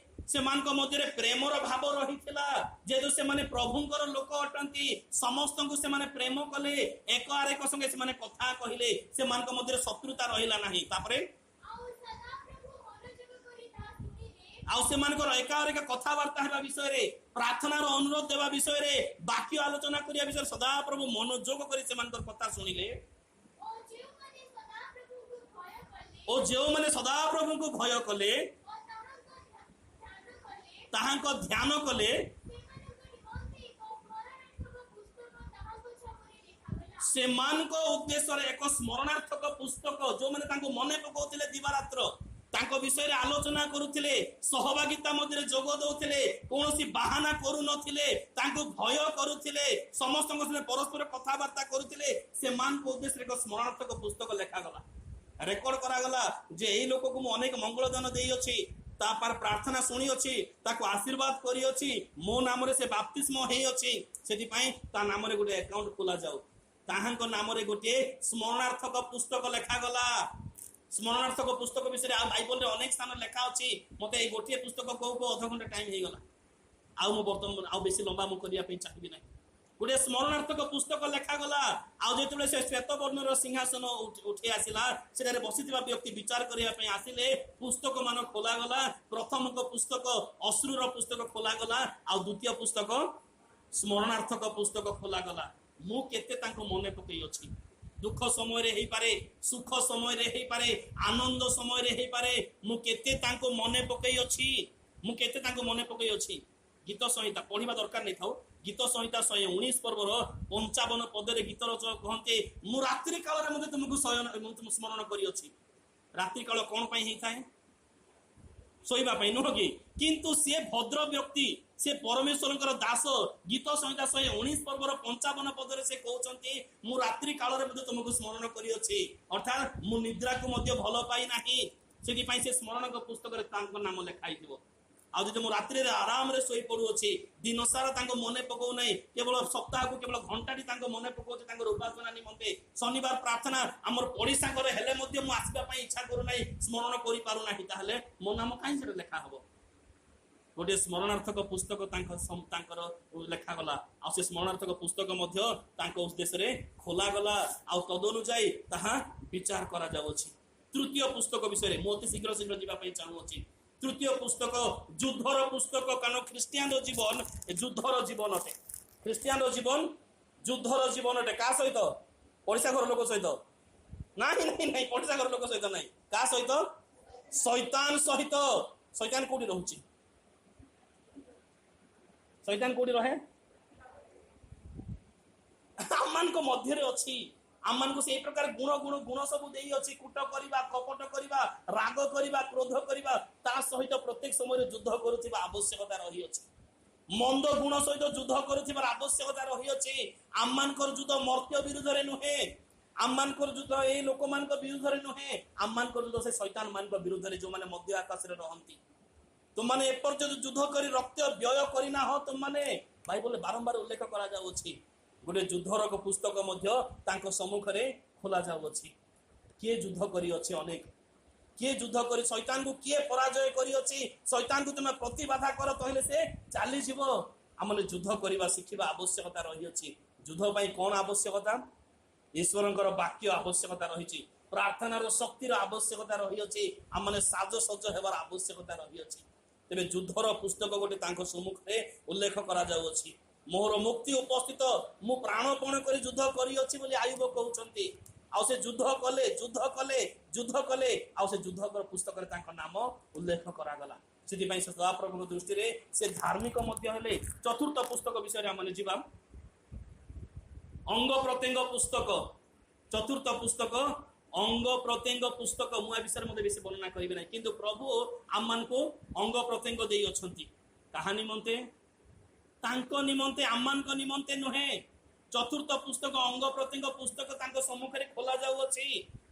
Speaker 1: ସେମାନଙ୍କ ମଧ୍ୟରେ ପ୍ରେମର ଭାବ ରହିଥିଲା। ଯେହେତୁ ସେମାନେ ପ୍ରଭୁଙ୍କର ଲୋକ ଅଟନ୍ତି, ସମସ୍ତଙ୍କୁ ସେମାନେ ପ୍ରେମ କଲେ, ଏକ ଆରେକ ସଙ୍ଗେ ସେମାନେ କଥା କହିଲେ, ସେମାନଙ୍କ ମଧ୍ୟରେ ଶତ୍ରୁତା ରହିଲା ନାହିଁ। ତାପରେ ଆଉ ସେମାନଙ୍କର ଏକା ଆରେକ କଥାବାର୍ତ୍ତା ହେବା ବିଷୟରେ, ପ୍ରାର୍ଥନାର ଅନୁରୋଧ ଦେବା ବିଷୟରେ, ବାକ୍ୟ ଆଲୋଚନା କରିବା ବିଷୟରେ ସଦାପ୍ରଭୁ ମନୋଯୋଗ କରି ସେମାନଙ୍କର କଥା ଶୁଣିଲେ। ଓ ଯେଉଁମାନେ ସଦାପ୍ରଭୁଙ୍କୁ ଭୟ କଲେ, ତାହାଙ୍କ ଧ୍ୟାନ କଲେ, ସେମାନଙ୍କ ଉଦ୍ଦେଶ୍ୟରେ ଏକ ସ୍ମରଣାର୍ଥକ ପୁସ୍ତକ। ଯୋଉମାନେ ତାଙ୍କୁ ମନେ ପକାଉଥିଲେ ଦିବାରାତ୍ର, ତାଙ୍କ ବିଷୟରେ ଆଲୋଚନା କରୁଥିଲେ, ସହଭାଗିତା ମଧ୍ୟରେ ଯୋଗ ଦଉଥିଲେ, କୌଣସି ବାହାନା କରୁନଥିଲେ, ତାଙ୍କୁ ଭୟ କରୁଥିଲେ, ସମସ୍ତଙ୍କ ସହିତ ପରସ୍ପର କଥାବାର୍ତ୍ତା କରୁଥିଲେ, ସେମାନଙ୍କ ଉଦ୍ଦେଶ୍ୟରେ ଏକ ସ୍ମରଣାର୍ଥକ ପୁସ୍ତକ ଲେଖାଗଲା, ରେକର୍ଡ କରାଗଲା ଯେ ଏଇ ଲୋକକୁ ମୁଁ ଅନେକ ମଙ୍ଗଳଦାନ ଦେଇଅଛି, ତା ପ୍ରାର୍ଥନା ଶୁଣିଅଛି, ତାକୁ ଆଶୀର୍ବାଦ କରିଅଛି, ମୋ ନାମରେ ସେ ବାପ୍ତିସ୍ମ ହେଇଅଛି, ସେଥିପାଇଁ ତା ନାମରେ ଗୋଟେ ଆକାଉଣ୍ଟ ଖୋଲାଯାଉ। ତାହାଙ୍କ ନାମରେ ଗୋଟିଏ ସ୍ମରଣାର୍ଥକ ପୁସ୍ତକ ଲେଖାଗଲା। ସ୍ମରଣାର୍ଥକ ପୁସ୍ତକ ବିଷୟରେ ଆଉ ବାଇବଲରେ ଅନେକ ସ୍ଥାନରେ ଲେଖା ଅଛି। ମତେ ଏଇ ଗୋଟିଏ ପୁସ୍ତକ କହୁ କହୁ ଅଧଘଣ୍ଟା ଟାଇମ ହେଇଗଲା, ଆଉ ମୁଁ ବର୍ତ୍ତମାନ ଆଉ ବେଶୀ ଲମ୍ବା ମୁଁ କରିବା ପାଇଁ ଚାହିଁବି ନାହିଁ। ଗୋଟିଏ ସ୍ମରଣାର୍ଥକ ପୁସ୍ତକ ଲେଖାଗଲା। ଆଉ ଯେତେବେଳେ ସେ ଶ୍ୱେତ ବର୍ଣ୍ଣର ସିଂହାସନ ଉଠି ଆସିଲା, ସେଠାରେ ବସିଥିବା ବ୍ୟକ୍ତି ବିଚାର କରିବା ପାଇଁ ଆସିଲେ, ପୁସ୍ତକ ମାନ ଖୋଲାଗଲା। ପ୍ରଥମକ ପୁସ୍ତକ ଅଶ୍ରୁର ପୁସ୍ତକ ଖୋଲାଗଲା, ଆଉ ଦ୍ୱିତୀୟ ପୁସ୍ତକ ସ୍ମରଣାର୍ଥକ ପୁସ୍ତକ ଖୋଲାଗଲା। ମୁଁ କେତେ ତାଙ୍କୁ ମନେ ପକେଇ ଅଛି। ଦୁଃଖ ସମୟରେ ହେଇପାରେ, ସୁଖ ସମୟରେ ହେଇପାରେ, ଆନନ୍ଦ ସମୟରେ ହେଇପାରେ, ମୁଁ କେତେ ତାଙ୍କୁ ମନେ ପକେଇ ଅଛି, ମୁଁ କେତେ ତାଙ୍କୁ ମନେ ପକେଇ ଅଛି। ଗୀତ ସଂହିତା ପଢିବା ଦରକାର ନେଇଥାଉ। ଗୀତ ସଂହିତା 119 ପର୍ବର 55 ପଦରେ ଗୀତ ରଚକ କହନ୍ତି, ମୁଁ ରାତ୍ରି କାଳରେ ମଧ୍ୟ ତୁମକୁ ସ୍ମରଣ କରିଅଛି। ରାତ୍ରି କାଳ କଣ ପାଇଁ ହେଇଥାଏ? ଶୋଇବା ପାଇଁ ନୁହଁ କି? କିନ୍ତୁ ସିଏ ଭଦ୍ର ବ୍ୟକ୍ତି, ସେ ପରମେଶ୍ୱରଙ୍କର ଦାସ। ଗୀତ ସଂହିତା 119 ପର୍ବର 55 ପଦରେ ସେ କହୁଛନ୍ତି, ମୁଁ ରାତ୍ରି କାଳରେ ମଧ୍ୟ ତୁମକୁ ସ୍ମରଣ କରିଅଛି। ଅର୍ଥାତ୍ ମୁଁ ନିଦ୍ରାକୁ ମଧ୍ୟ ଭଲ ପାଇ ନାହିଁ। ସେଥିପାଇଁ ସେ ସ୍ମରଣଙ୍କ ପୁସ୍ତକରେ ତାଙ୍କ ନାମ ଲେଖା ହେଇଥିବ। ଆଉ ଯଦି ମୁଁ ରାତ୍ରିରେ ଆରାମରେ ଶୋଇ ପଡୁଅଛି, ଦିନ ସାରା ତାଙ୍କ ମନେ ପକଉନାହିଁ, କେବଳ ସପ୍ତାହକୁ କେବଳ ଘଣ୍ଟାଟି ତାଙ୍କ ମନେ ପକଉଛି ତାଙ୍କର ଉପାସନା ନିମନ୍ତେ, ଶନିବାର ପ୍ରାର୍ଥନା ଆମର ପଡ଼ିଶା ଘରେ ହେଲେ ମଧ୍ୟ ମୁଁ ଆସିବା ପାଇଁ ଇଚ୍ଛା କରୁନାହିଁ, ସ୍ମରଣ କରିପାରୁନାହିଁ, ତାହେଲେ ମୋ ନାମ କାହିଁ ସେଟା ଲେଖା ହବ? ଗୋଟିଏ ସ୍ମରଣାର୍ଥକ ପୁସ୍ତକ ତାଙ୍କର ଲେଖାଗଲା। ଆଉ ସେ ସ୍ମରଣାର୍ଥକ ପୁସ୍ତକ ମଧ୍ୟ ତାଙ୍କ ଉଦ୍ଦେଶ୍ୟରେ ଖୋଲାଗଲା, ଆଉ ତଦନୁଯାୟୀ ତାହା ବିଚାର କରାଯାଉଅଛି। ତୃତୀୟ ପୁସ୍ତକ ବିଷୟରେ ମୁଁ ଅତି ଶୀଘ୍ର ଶୀଘ୍ର ଯିବା ପାଇଁ ଚାହୁଁଅଛି। ତୃତୀୟ ପୁସ୍ତକ ଯୁଦ୍ଧର ପୁସ୍ତକ। କାରଣ ଖ୍ରୀଷ୍ଟିଆନର ଜୀବନ ଯୁଦ୍ଧର ଜୀବନ ଅଟେ। ଖ୍ରୀଷ୍ଟିଆନର ଜୀବନ ଯୁଦ୍ଧର ଜୀବନ ଅଟେ। କାହା ସହିତ? ପଡ଼ିଶା ଘର ଲୋକ ସହିତ? ନାଇଁ ନାଇଁ ନାଇଁ, ପଡ଼ିଶା ଘର ଲୋକ ସହିତ ନାଇଁ। କାହା ସହିତ? ଶୈତାନ ସହିତ। ଶୈତାନ କୋଉଠି ରହୁଛି? ଶୈତାନ କୋଉଠି ରହେ? ଆମମାନଙ୍କ ମଧ୍ୟରେ ଅଛି। ଆମମାନଙ୍କୁ ସେଇ ପ୍ରକାର ଗୁଣ ଗୁଣ ଗୁଣ ସବୁ ଦେଇଅଛି। କୂଟ କରିବା, କପଟ କରିବା, ରାଗ କରିବା, କ୍ରୋଧ କରିବା, ତା ସହିତ ପ୍ରତ୍ୟେକ ସମୟରେ ଯୁଦ୍ଧ କରୁଥିବା ଆବଶ୍ୟକତା ରହିଅଛି। ମନ୍ଦ ଗୁଣ ସହିତ ଯୁଦ୍ଧ କରୁଥିବାର ଆବଶ୍ୟକତା ରହିଅଛି। ଆମମାନଙ୍କର ଯୁଦ୍ଧ ମର୍ତ୍ତ୍ୟ ବିରୁଦ୍ଧରେ ନୁହେଁ, ଆମମାନଙ୍କର ଯୁଦ୍ଧ ଏଇ ଲୋକମାନଙ୍କ ବିରୁଦ୍ଧରେ ନୁହେଁ, ଆମମାନଙ୍କର ଯୁଦ୍ଧ ସେ ଶୈତାନ ମାନଙ୍କ ବିରୁଦ୍ଧରେ ଯୋଉମାନେ ମଧ୍ୟ ଆକାଶରେ ରହନ୍ତି। ତୁମମାନେ ଏପର୍ଯ୍ୟନ୍ତ ଯୁଦ୍ଧ କରି ରକ୍ତ ବ୍ୟୟ କରିନାହ ତୁମମାନେ। ବାଇବଲରେ ବାରମ୍ବାର ଉଲ୍ଲେଖ କରାଯାଉଅଛି। ଗୋଟେ ଯୁଦ୍ଧର ପୁସ୍ତକ ମଧ୍ୟ ତାଙ୍କ ସମ୍ମୁଖରେ ଖୋଲା ଯାଉଅଛି। କିଏ ଯୁଦ୍ଧ କରିଅଛି? ଅନେକ। କିଏ ଯୁଦ୍ଧ କରି ଶୈତାନକୁ କିଏ ପରାଜୟ କରିଅଛି? ଶୈତାନକୁ ତୁମେ ପ୍ରତିବାଧା କର, କହିଲେ ସେ ଚାଲିଯିବ। ଆମେ ଯୁଦ୍ଧ କରିବା ଶିଖିବା ଆବଶ୍ୟକତା ରହିଅଛି। ଯୁଦ୍ଧ ପାଇଁ କଣ ଆବଶ୍ୟକତା? ଈଶ୍ୱରଙ୍କର ବାକ୍ୟ ଆବଶ୍ୟକତା ରହିଛି, ପ୍ରାର୍ଥନାର ଶକ୍ତିର ଆବଶ୍ୟକତା ରହିଅଛି, ଆମମାନେ ସାଜସଜ୍ଜ ହେବାର ଆବଶ୍ୟକତା ରହିଅଛି। ତେବେ ଯୁଦ୍ଧର ପୁସ୍ତକ ଗୋଟେ ତାଙ୍କ ସମ୍ମୁଖରେ ଉଲ୍ଲେଖ କରାଯାଉଅଛି। ମୋର ମୁକ୍ତି ଉପସ୍ଥିତ, ମୁଁ ପ୍ରାଣପଣ କରି ଯୁଦ୍ଧ କରିଅଛି ବୋଲି ଆୟୁବ କହୁଛନ୍ତି। ଆଉ ସେ ଯୁଦ୍ଧ କଲେ, ଯୁଦ୍ଧ କଲେ, ଯୁଦ୍ଧ କଲେ, ଆଉ ସେ ଯୁଦ୍ଧ ପୁସ୍ତକରେ ତାଙ୍କ ନାମ ଉଲ୍ଲେଖ କରାଗଲା। ସେଥିପାଇଁ ସେ ସଦାପ୍ରଭୁଙ୍କ ଦୃଷ୍ଟିରେ ସେ ଧାର୍ମିକ ମଧ୍ୟ ହେଲେ। ଚତୁର୍ଥ ପୁସ୍ତକ ବିଷୟରେ ଆମେ ଯିବା, ଅଙ୍ଗ ପ୍ରତ୍ୟଙ୍ଗ ପୁସ୍ତକ। ଚତୁର୍ଥ ପୁସ୍ତକ ଅଙ୍ଗ ପ୍ରତ୍ୟଙ୍ଗ ପୁସ୍ତକ। ମୁଁ ଏ ବିଷୟରେ ମୋତେ ବେଶୀ ବର୍ଣ୍ଣନା କରିବି ନାହିଁ, କିନ୍ତୁ ପ୍ରଭୁ ଆମମାନଙ୍କୁ ଅଙ୍ଗ ପ୍ରତ୍ୟଙ୍ଗ ଦେଇ ଅଛନ୍ତି। କାହା ନିମନ୍ତେ? ତାଙ୍କ ନିମନ୍ତେ, ଆମମାନଙ୍କ ନିମନ୍ତେ ନୁହେଁ। ଚତୁର୍ଥ ପୁସ୍ତକ ଅଙ୍ଗ ପ୍ରତ୍ୟଙ୍ଗ ପୁସ୍ତକ ତାଙ୍କ ସମ୍ମୁଖରେ ଖୋଲା ଯାଉଅଛି।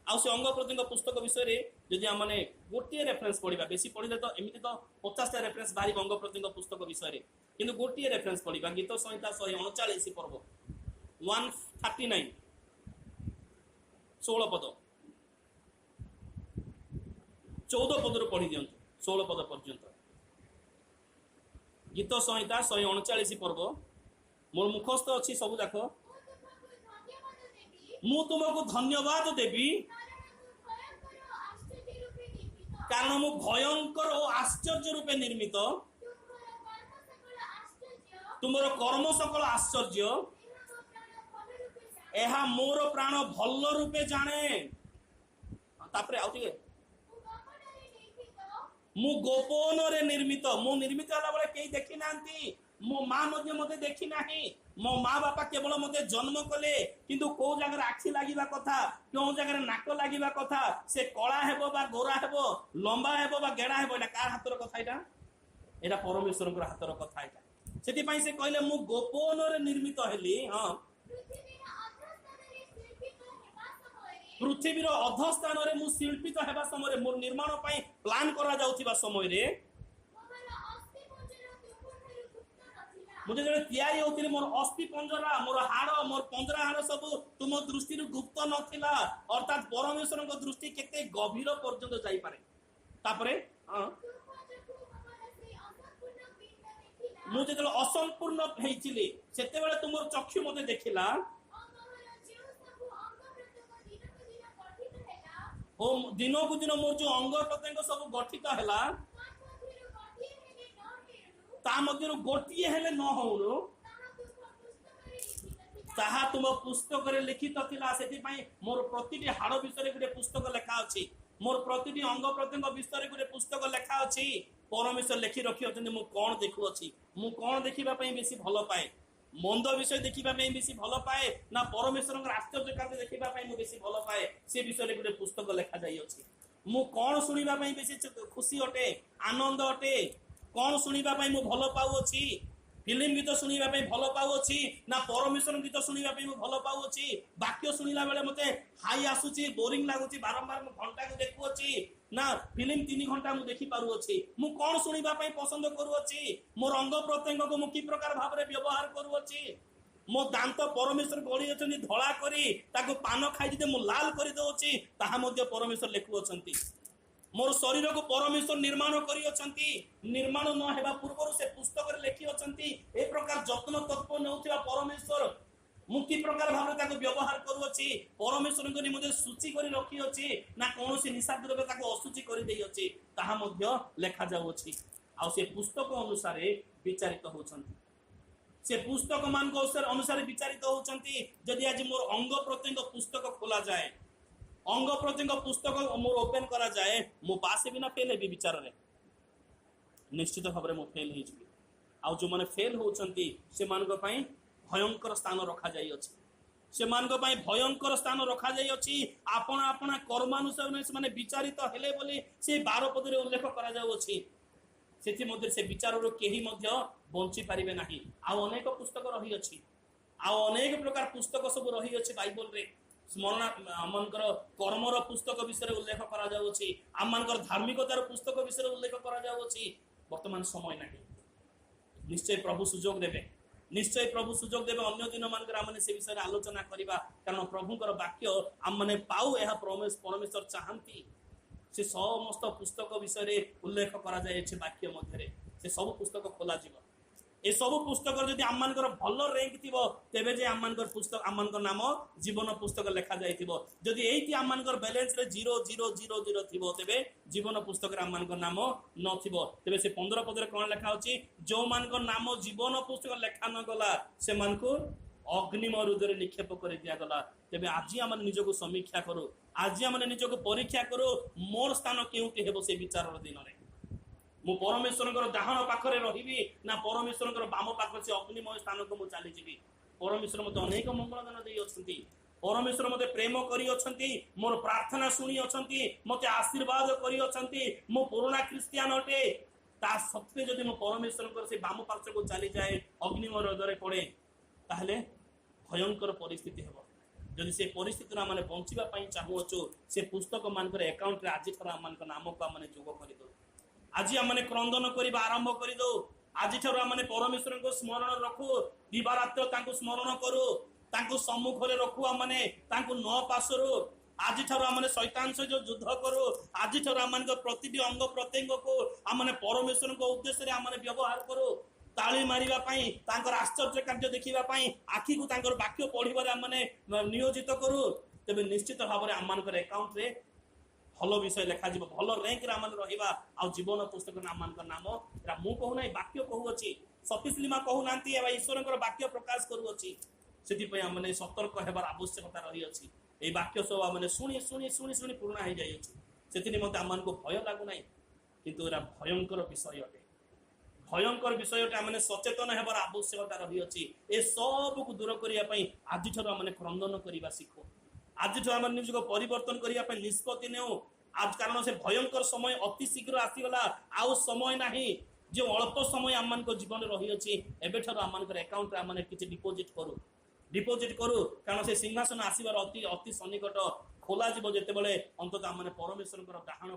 Speaker 1: ଆଉ ସେ ଅଙ୍ଗ ପ୍ରତ୍ୟଙ୍ଗ ପୁସ୍ତକ ବିଷୟରେ ଯଦି ଆମେ ଗୋଟିଏ ରେଫରେନ୍ସ ପଢିବା, ବେଶୀ ପଢିଲେ ତ ଏମିତି ତ 50ଟା ରେଫରେନ୍ସ ବାହାରିବ ଅଙ୍ଗ ପ୍ରତ୍ୟଙ୍ଗ ପୁସ୍ତକ ବିଷୟରେ, କିନ୍ତୁ ଗୋଟିଏ ରେଫରେନ୍ସ ପଢିବା। ଗୀତ ସଂହିତା 139 ପର୍ବ 139 16 ପଦ, 14 ପଦରୁ ପଢି ଦିଅନ୍ତୁ 16 ପଦ ପର୍ଯ୍ୟନ୍ତ। ଗୀତ ସଂହିତା 139 ପର୍ବ, ମୋର ମୁଖସ୍ଥ ଅଛି ସବୁ ଯାକ। ମୁଁ ତୁମକୁ ଧନ୍ୟବାଦ ଦେବି, କାରଣ ମୁଁ ଭୟଙ୍କର ଓ ଆଶ୍ଚର୍ଯ୍ୟ ରୂପେ ନିର୍ମିତ। ତୁମର କର୍ମ ସକଳ ଆଶ୍ଚର୍ଯ୍ୟ, ଏହା ମୋର ପ୍ରାଣ ଭଲ ରୂପେ ଜାଣେ। ତାପରେ ଆଉ ଟିକେ, ମୁଁ ଗୋପନରେ ନିର୍ମିତ। ମୁଁ ନିର୍ମିତ ହେଲା ବେଳେ କେହି ଦେଖି ନାହାନ୍ତି, ମୋ ମା ମଧ୍ୟ ମତେ ଦେଖି ନାହିଁ। ମୋ ମା ବାପା କେବଳ ମତେ ଜନ୍ମ କଲେ, କିନ୍ତୁ କୋଉ ଜାଗାରେ ଆଖି ଲାଗିବା କଥା, କେଉଁ ଜାଗାରେ ନାକ ଲାଗିବା କଥା, ସେ କଳା ହେବ ବା ଗୋରା ହେବ, ଲମ୍ବା ହେବ ବା ଗେଡା ହେବ, ଏଇଟା କାହାର ହାତର କଥା? ଏଇଟା ପରମେଶ୍ୱରଙ୍କର ହାତର କଥା ଏଇଟା। ସେଥିପାଇଁ ସେ କହିଲେ ମୁଁ ଗୋପନରେ ନିର୍ମିତ ହେଲି। ହଁ, ପୃଥିବୀର ଅଧସ୍ଥାନରେ ମୁଁ ଶିଳ୍ପିତ ହେବା ସମୟରେ, ମୋର ନିର୍ମାଣ ପାଇଁ ପ୍ଲାନ୍ କରାଯାଉଥିବା ସମୟରେ, ମୁଁ ଯେତେବେଳେ ତିଆରି ହଉଥିଲି, ମୋର ଅସ୍ଥି ପଞ୍ଜରା, ମୋର ହାଡ଼, ମୋର ପଞ୍ଜରା ହାଡ଼ ସବୁ ତୁମ ଦୃଷ୍ଟିରୁ ଗୁପ୍ତ ନଥିଲା। ଅର୍ଥାତ୍ ପରମେଶ୍ୱରଙ୍କ ଦୃଷ୍ଟି କେତେ ଗଭୀର ପର୍ଯ୍ୟନ୍ତ ଯାଇପାରେ। ତାପରେ ମୁଁ ଯେତେବେଳେ ଅସମ୍ପୂର୍ଣ୍ଣ ହେଇଥିଲି, ସେତେବେଳେ ତୁମର ଚକ୍ଷୁ ମତେ ଦେଖିଲା। ଓ ଦିନକୁ ଦିନ ମୋର ଯୋଉ ଅଙ୍ଗ ପ୍ରତ୍ୟଙ୍ଗ ସବୁ ଗଠିତ ହେଲା, ତା ମଧ୍ୟରୁ ଗୋଟିଏ ହେଲେ ନ ହଉଣୁ ତାହା ତୁମ ପୁସ୍ତକରେ ଲିଖିତ ଥିଲା। ସେଥିପାଇଁ ମୋର ପ୍ରତିଟି ହାଡ଼ ବିଷୟରେ ଗୋଟେ ପୁସ୍ତକ ଲେଖା ଅଛି, ମୋର ପ୍ରତିଟି ଅଙ୍ଗ ପ୍ରତ୍ୟଙ୍ଗ ବିଷୟରେ ଗୋଟେ ପୁସ୍ତକ ଲେଖା ଅଛି। ପରମେଶ୍ୱର ଲେଖି ରଖିଅଛନ୍ତି ମୁଁ କଣ ଦେଖୁଅଛି, ମୁଁ କଣ ଦେଖିବା ପାଇଁ ବେଶୀ ଭଲ ପାଏ, ମନ୍ଦ ବିଷୟ ଦେଖିବା ପାଇଁ ବେଶୀ ଭଲ ପାଏ ନା ପରମେଶ୍ୱରଙ୍କର ଆଶ୍ଚର୍ଯ୍ୟ କାର୍ଯ୍ୟ ଦେଖିବା ପାଇଁ ମୁଁ ବେଶୀ ଭଲ ପାଏ, ସେ ବିଷୟରେ ଗୋଟେ ପୁସ୍ତକ ଲେଖା ଯାଇଅଛି। ମୁଁ କଣ ଶୁଣିବା ପାଇଁ ବେଶୀ ଖୁସି ଅଟେ, ଆନନ୍ଦ ଅଟେ, କଣ ଶୁଣିବା ପାଇଁ ମୁଁ ଭଲ ପାଉଅଛି, ଫିଲ୍ମ ଗୀତ ଶୁଣିବା ପାଇଁ ଭଲ ପାଉଅଛି ନା ପରମେଶ୍ୱର ଗୀତ ଶୁଣିବା ପାଇଁ ମୁଁ ଭଲ ପାଉଅଛି। ବାକ୍ୟ ଶୁଣିଲା ବେଳେ ମତେ ହାଇ ଆସୁଛି, ବୋରିଂ ଲାଗୁଛି, ବାରମ୍ବାର ମୁଁ ଘଣ୍ଟାକୁ ଦେଖୁଅଛି ନା ଫିଲ୍ମ 3 ଘଣ୍ଟା ମୁଁ ଦେଖି ପାରୁଅଛି। ମୁଁ କଣ ଶୁଣିବା ପାଇଁ ପସନ୍ଦ କରୁଅଛି, ମୋର ଅଙ୍ଗ ପ୍ରତ୍ୟଙ୍ଗକୁ ମୁଁ କି ପ୍ରକାର ଭାବରେ ବ୍ୟବହାର କରୁଅଛି। ମୋ ଦାନ୍ତ ପରମେଶ୍ୱର ଗଢି ଅଛନ୍ତି ଧଳା କରି, ତାକୁ ପାନ ଖାଇ ଯଦି ମୁଁ ଲାଲ କରିଦଉଛି, ତାହା ମଧ୍ୟ ପରମେଶ୍ୱର ଲେଖୁଅଛନ୍ତି। ମୋର ଶରୀରକୁ ପରମେଶ୍ୱର ନିର୍ମାଣ କରିଅଛନ୍ତି, ନିର୍ମାଣ ନ ହେବା ପୂର୍ବରୁ ସେ ପୁସ୍ତକରେ ଲେଖିଅଛନ୍ତି। ଏ ପ୍ରକାର ଯତ୍ନ ତତ୍ତ୍ୱ ନେଉଥିବା ପରମେଶ୍ୱର ମୁଁ କି ପ୍ରକାର ଭାବରେ ତାକୁ ବ୍ୟବହାର କରୁଅଛି, ପରମେଶ୍ୱରଙ୍କ ନିମନ୍ତେ ସୂଚି କରି ରଖିଅଛି ନା କୌଣସି ନିଶା ଦ୍ରବ୍ୟ ତାକୁ ଅଶୁଚି କରିଦେଇଅଛି, ତାହା ମଧ୍ୟ ଲେଖାଯାଉଅଛି। ଆଉ ସେ ପୁସ୍ତକ ଅନୁସାରେ ବିଚାରିତ ହଉଛନ୍ତି, ସେ ପୁସ୍ତକ ମାନଙ୍କ ଅନୁସାରେ ବିଚାରିତ ହଉଛନ୍ତି। ଯଦି ଆଜି ମୋର ଅଙ୍ଗ ପ୍ରତ୍ୟଙ୍ଗ ପୁସ୍ତକ ଖୋଲାଯାଏ, ଅଙ୍ଗ ପ୍ରତ୍ୟଙ୍ଗ ପୁସ୍ତକ ମୋର ଓପେନ କରାଯାଏ, ମୁଁ ପାସ୍ ହେବି ନା ଫେଲ୍ ହେବି? ବିଚାରରେ ନିଶ୍ଚିତ ଭାବରେ ମୁଁ ଫେଲ୍ ହେଇଯିବି। ଆଉ ଯୋଉମାନେ ଫେଲ୍ ହଉଛନ୍ତି ସେମାନଙ୍କ ପାଇଁ ଭୟଙ୍କର ସ୍ଥାନ ରଖାଯାଇଅଛି, ସେମାନଙ୍କ ପାଇଁ ଭୟଙ୍କର ସ୍ଥାନ ରଖାଯାଇଅଛି। ଆପଣ ଆପଣା କର୍ମାନୁସାରେ ସେମାନେ ବିଚାରିତ ହେଲେ ବୋଲି ସେ 12 ପଦରେ ଉଲ୍ଲେଖ କରାଯାଉଅଛି। ସେଥିମଧ୍ୟରେ ସେ ବିଚାରରୁ କେହି ମଧ୍ୟ ବଞ୍ଚି ପାରିବେ ନାହିଁ। ଆଉ ଅନେକ ପୁସ୍ତକ ରହିଅଛି, ଆଉ ଅନେକ ପ୍ରକାର ପୁସ୍ତକ ସବୁ ରହିଅଛି ବାଇବଲରେ। ସ୍ମରଣ ଆମମାନଙ୍କର କର୍ମର ପୁସ୍ତକ ବିଷୟରେ ଉଲ୍ଲେଖ କରାଯାଉଅଛି, ଆମମାନଙ୍କର ଧାର୍ମିକତାର ପୁସ୍ତକ ବିଷୟରେ ଉଲ୍ଲେଖ କରାଯାଉଅଛି। ବର୍ତ୍ତମାନ ସମୟ ନାହିଁ। ନିଶ୍ଚୟ ପ୍ରଭୁ ସୁଯୋଗ ଦେବେ, ନିଶ୍ଚୟ ପ୍ରଭୁ ସୁଯୋଗ ଦେବେ। ଅନ୍ୟ ଦିନ ମାନଙ୍କରେ ଆମେ ସେ ବିଷୟରେ ଆଲୋଚନା କରିବା, କାରଣ ପ୍ରଭୁଙ୍କର ବାକ୍ୟ ଆମମାନେ ପାଉ, ଏହା ପରମେଶ୍ୱର ଚାହାନ୍ତି। ସେ ସମସ୍ତ ପୁସ୍ତକ ବିଷୟରେ ଉଲ୍ଲେଖ କରାଯାଇଅଛି ବାକ୍ୟ ମଧ୍ୟରେ। ସେ ସବୁ ପୁସ୍ତକ ଖୋଲାଯିବ। ଏସବୁ ପୁସ୍ତକର ଯଦି ଆମମାନଙ୍କର ଭଲ ର୍ୟାଙ୍କ ଥିବ, ତେବେ ଯେ ଆମମାନଙ୍କର ପୁସ୍ତକ, ଆମମାନଙ୍କ ନାମ ଜୀବନ ପୁସ୍ତକ ଲେଖା ଯାଇଥିବ। ଯଦି ଏଇଠି ଆମମାନଙ୍କର ବାଲାନ୍ସରେ 0 0 0 0 ଥିବ, ତେବେ ଜୀବନ ପୁସ୍ତକରେ ଆମମାନଙ୍କ ନାମ ନଥିବ। ତେବେ ସେ 15 ପଦରେ କଣ ଲେଖା ଅଛି? ଯୋଉମାନଙ୍କ ନାମ ଜୀବନ ପୁସ୍ତକ ଲେଖା ନ ଗଲା, ସେମାନଙ୍କୁ ଅଗ୍ନିମୟ ହୃଦୟରେ ନିକ୍ଷେପ କରି ଦିଆଗଲା। ତେବେ ଆଜି ଆମେ ନିଜକୁ ସମୀକ୍ଷା କରୁ, ଆଜି ଆମେ ନିଜକୁ ପରୀକ୍ଷା କରୁ, ମୋର ସ୍ଥାନ କେଉଁଠି ହେବ ସେ ବିଚାରର ଦିନରେ? ମୁଁ ପରମେଶ୍ୱରଙ୍କର ଡାହାଣ ପାଖରେ ରହିବି ନା ପରମେଶ୍ୱରଙ୍କର ବାମ ପାଖରେ ସେ ଅଗ୍ନିମୟ ସ୍ଥାନକୁ ମୁଁ ଚାଲିଯିବି? ପରମେଶ୍ୱର ମତେ ଅନେକ ମଙ୍ଗଳଦାନ ଦେଇଅଛନ୍ତି, ପରମେଶ୍ୱର ମତେ ପ୍ରେମ କରିଅଛନ୍ତି, ମୋର ପ୍ରାର୍ଥନା ଶୁଣିଅଛନ୍ତି, ମତେ ଆଶୀର୍ବାଦ କରିଅଛନ୍ତି, ମୁଁ ପୁରୁଣା ଖ୍ରୀଷ୍ଟିଆନ ଅଟେ। ତା ସତ୍ତ୍ୱେ ଯଦି ମୁଁ ପରମେଶ୍ୱରଙ୍କର ସେ ବାମ ପାର୍ଶ୍ୱକୁ ଚାଲିଯାଏ, ଅଗ୍ନିମୟ ହୃଦୟରେ ପଡେ, ତାହେଲେ ଭୟଙ୍କର ପରିସ୍ଥିତି ହେବ। ଯଦି ସେ ପରିସ୍ଥିତିରୁ ଆମେ ବଞ୍ଚିବା ପାଇଁ ଚାହୁଁଅଛୁ, ସେ ପୁସ୍ତକ ମାନଙ୍କର ଆକାଉଣ୍ଟରେ ଆଜିଠାରୁ ଆମମାନଙ୍କ ନାମକୁ ଆମେ ଯୋଗ କରିଦଉ। ଆଜି ଆମେ କ୍ରନ୍ଦନ କରିବା ଆରମ୍ଭ କରିଦଉ। ଆଜିଠାରୁ ଆମେ ପରମେଶ୍ୱରଙ୍କୁ ସ୍ମରଣ ରଖୁ, ଦିବାରାତ୍ର ତାଙ୍କୁ ସ୍ମରଣ କରୁ, ତାଙ୍କୁ ସମ୍ମୁଖରେ ରଖୁ, ଆମେ ତାଙ୍କୁ ନ ପାଶରୁ। ଆଜିଠାରୁ ଆମେ ଶୈତାନ ସହିତ ଯୁଦ୍ଧ କରୁ। ଆଜିଠାରୁ ଆମମାନଙ୍କ ପ୍ରତିଟି ଅଙ୍ଗ ପ୍ରତ୍ୟଙ୍ଗକୁ ଆମେ ପରମେଶ୍ୱରଙ୍କ ଉଦ୍ଦେଶ୍ୟରେ ଆମେ ବ୍ୟବହାର କରୁ। ତାଳି ମାରିବା ପାଇଁ, ତାଙ୍କର ଆଶ୍ଚର୍ଯ୍ୟ କାର୍ଯ୍ୟ ଦେଖିବା ପାଇଁ, ଆଖିକୁ ତାଙ୍କର ବାକ୍ୟ ପଢିବାରେ ଆମେ ନିୟୋଜିତ କରୁ। ତେବେ ନିଶ୍ଚିତ ଭାବରେ ଆମମାନଙ୍କର ଆକାଉଣ୍ଟରେ ଭଲ ବିଷୟ ଲେଖାଯିବ, ଭଲ ର୍ୟାଙ୍କରେ ଆମେ ରହିବା, ଆଉ ଜୀବନ ପୁସ୍ତକରେ ଆମମାନଙ୍କ ନାମ। ଏଟା ମୁଁ କହୁନାହିଁ, ବାକ୍ୟ କହୁଅଛି। ସତୀଶ ଲିମା କହୁନାହାନ୍ତି, ଏହା ଈଶ୍ୱରଙ୍କର ବାକ୍ୟ ପ୍ରକାଶ କରୁଅଛି। ସେଥିପାଇଁ ଆମେ ସତର୍କ ହେବାର ଆବଶ୍ୟକତା ରହିଅଛି। ଏଇ ବାକ୍ୟ ସବୁ ଆମେ ଶୁଣି ଶୁଣି ଶୁଣି ଶୁଣି ପୁରୁଣା ହେଇଯାଇଅଛୁ, ସେଥି ନିମନ୍ତେ ଆମମାନଙ୍କୁ ଭୟ ଲାଗୁନାହିଁ। କିନ୍ତୁ ଏଟା ଭୟଙ୍କର ବିଷୟ ଅଟେ, ଭୟଙ୍କର ବିଷୟ ଅଟେ। ଆମେ ସଚେତନ ହେବାର ଆବଶ୍ୟକତା ରହିଅଛି। ଏ ସବୁକୁ ଦୂର କରିବା ପାଇଁ ଆଜିଠାରୁ ଆମେ କ୍ରନ୍ଦନ କରିବା ଶିଖୁ। ଆଜିଠୁ ଆମେ ନିଜକୁ ପରିବର୍ତ୍ତନ କରିବା ପାଇଁ ନିଷ୍ପତ୍ତି ନେଉ। ଆଜ କାରଣ ସେ ଭୟଙ୍କର ସମୟ ଅତି ଶୀଘ୍ର ଆସିଗଲା, ଆଉ ସମୟ ନାହିଁ। ଯେଉଁ ଅଳ୍ପ ସମୟ ଆମମାନଙ୍କ ଜୀବନରେ ରହିଅଛି, ଏବେଠାରୁ ଆମମାନଙ୍କର ଆକାଉଣ୍ଟରେ ଆମେ କିଛି ଡିପୋଜିଟ୍ କରୁ, ଡିପୋଜିଟ୍ କରୁ। କାରଣ ସେ ସିଂହାସନ ଆସିବାର ଅତି ଅତି ସନ୍ନିକଟ। ଖୋଲାଯିବ ଯେତେବେଳେ, ଅନ୍ତତଃ ଆମେ ପରମେଶ୍ୱରଙ୍କର ଡାହାଣ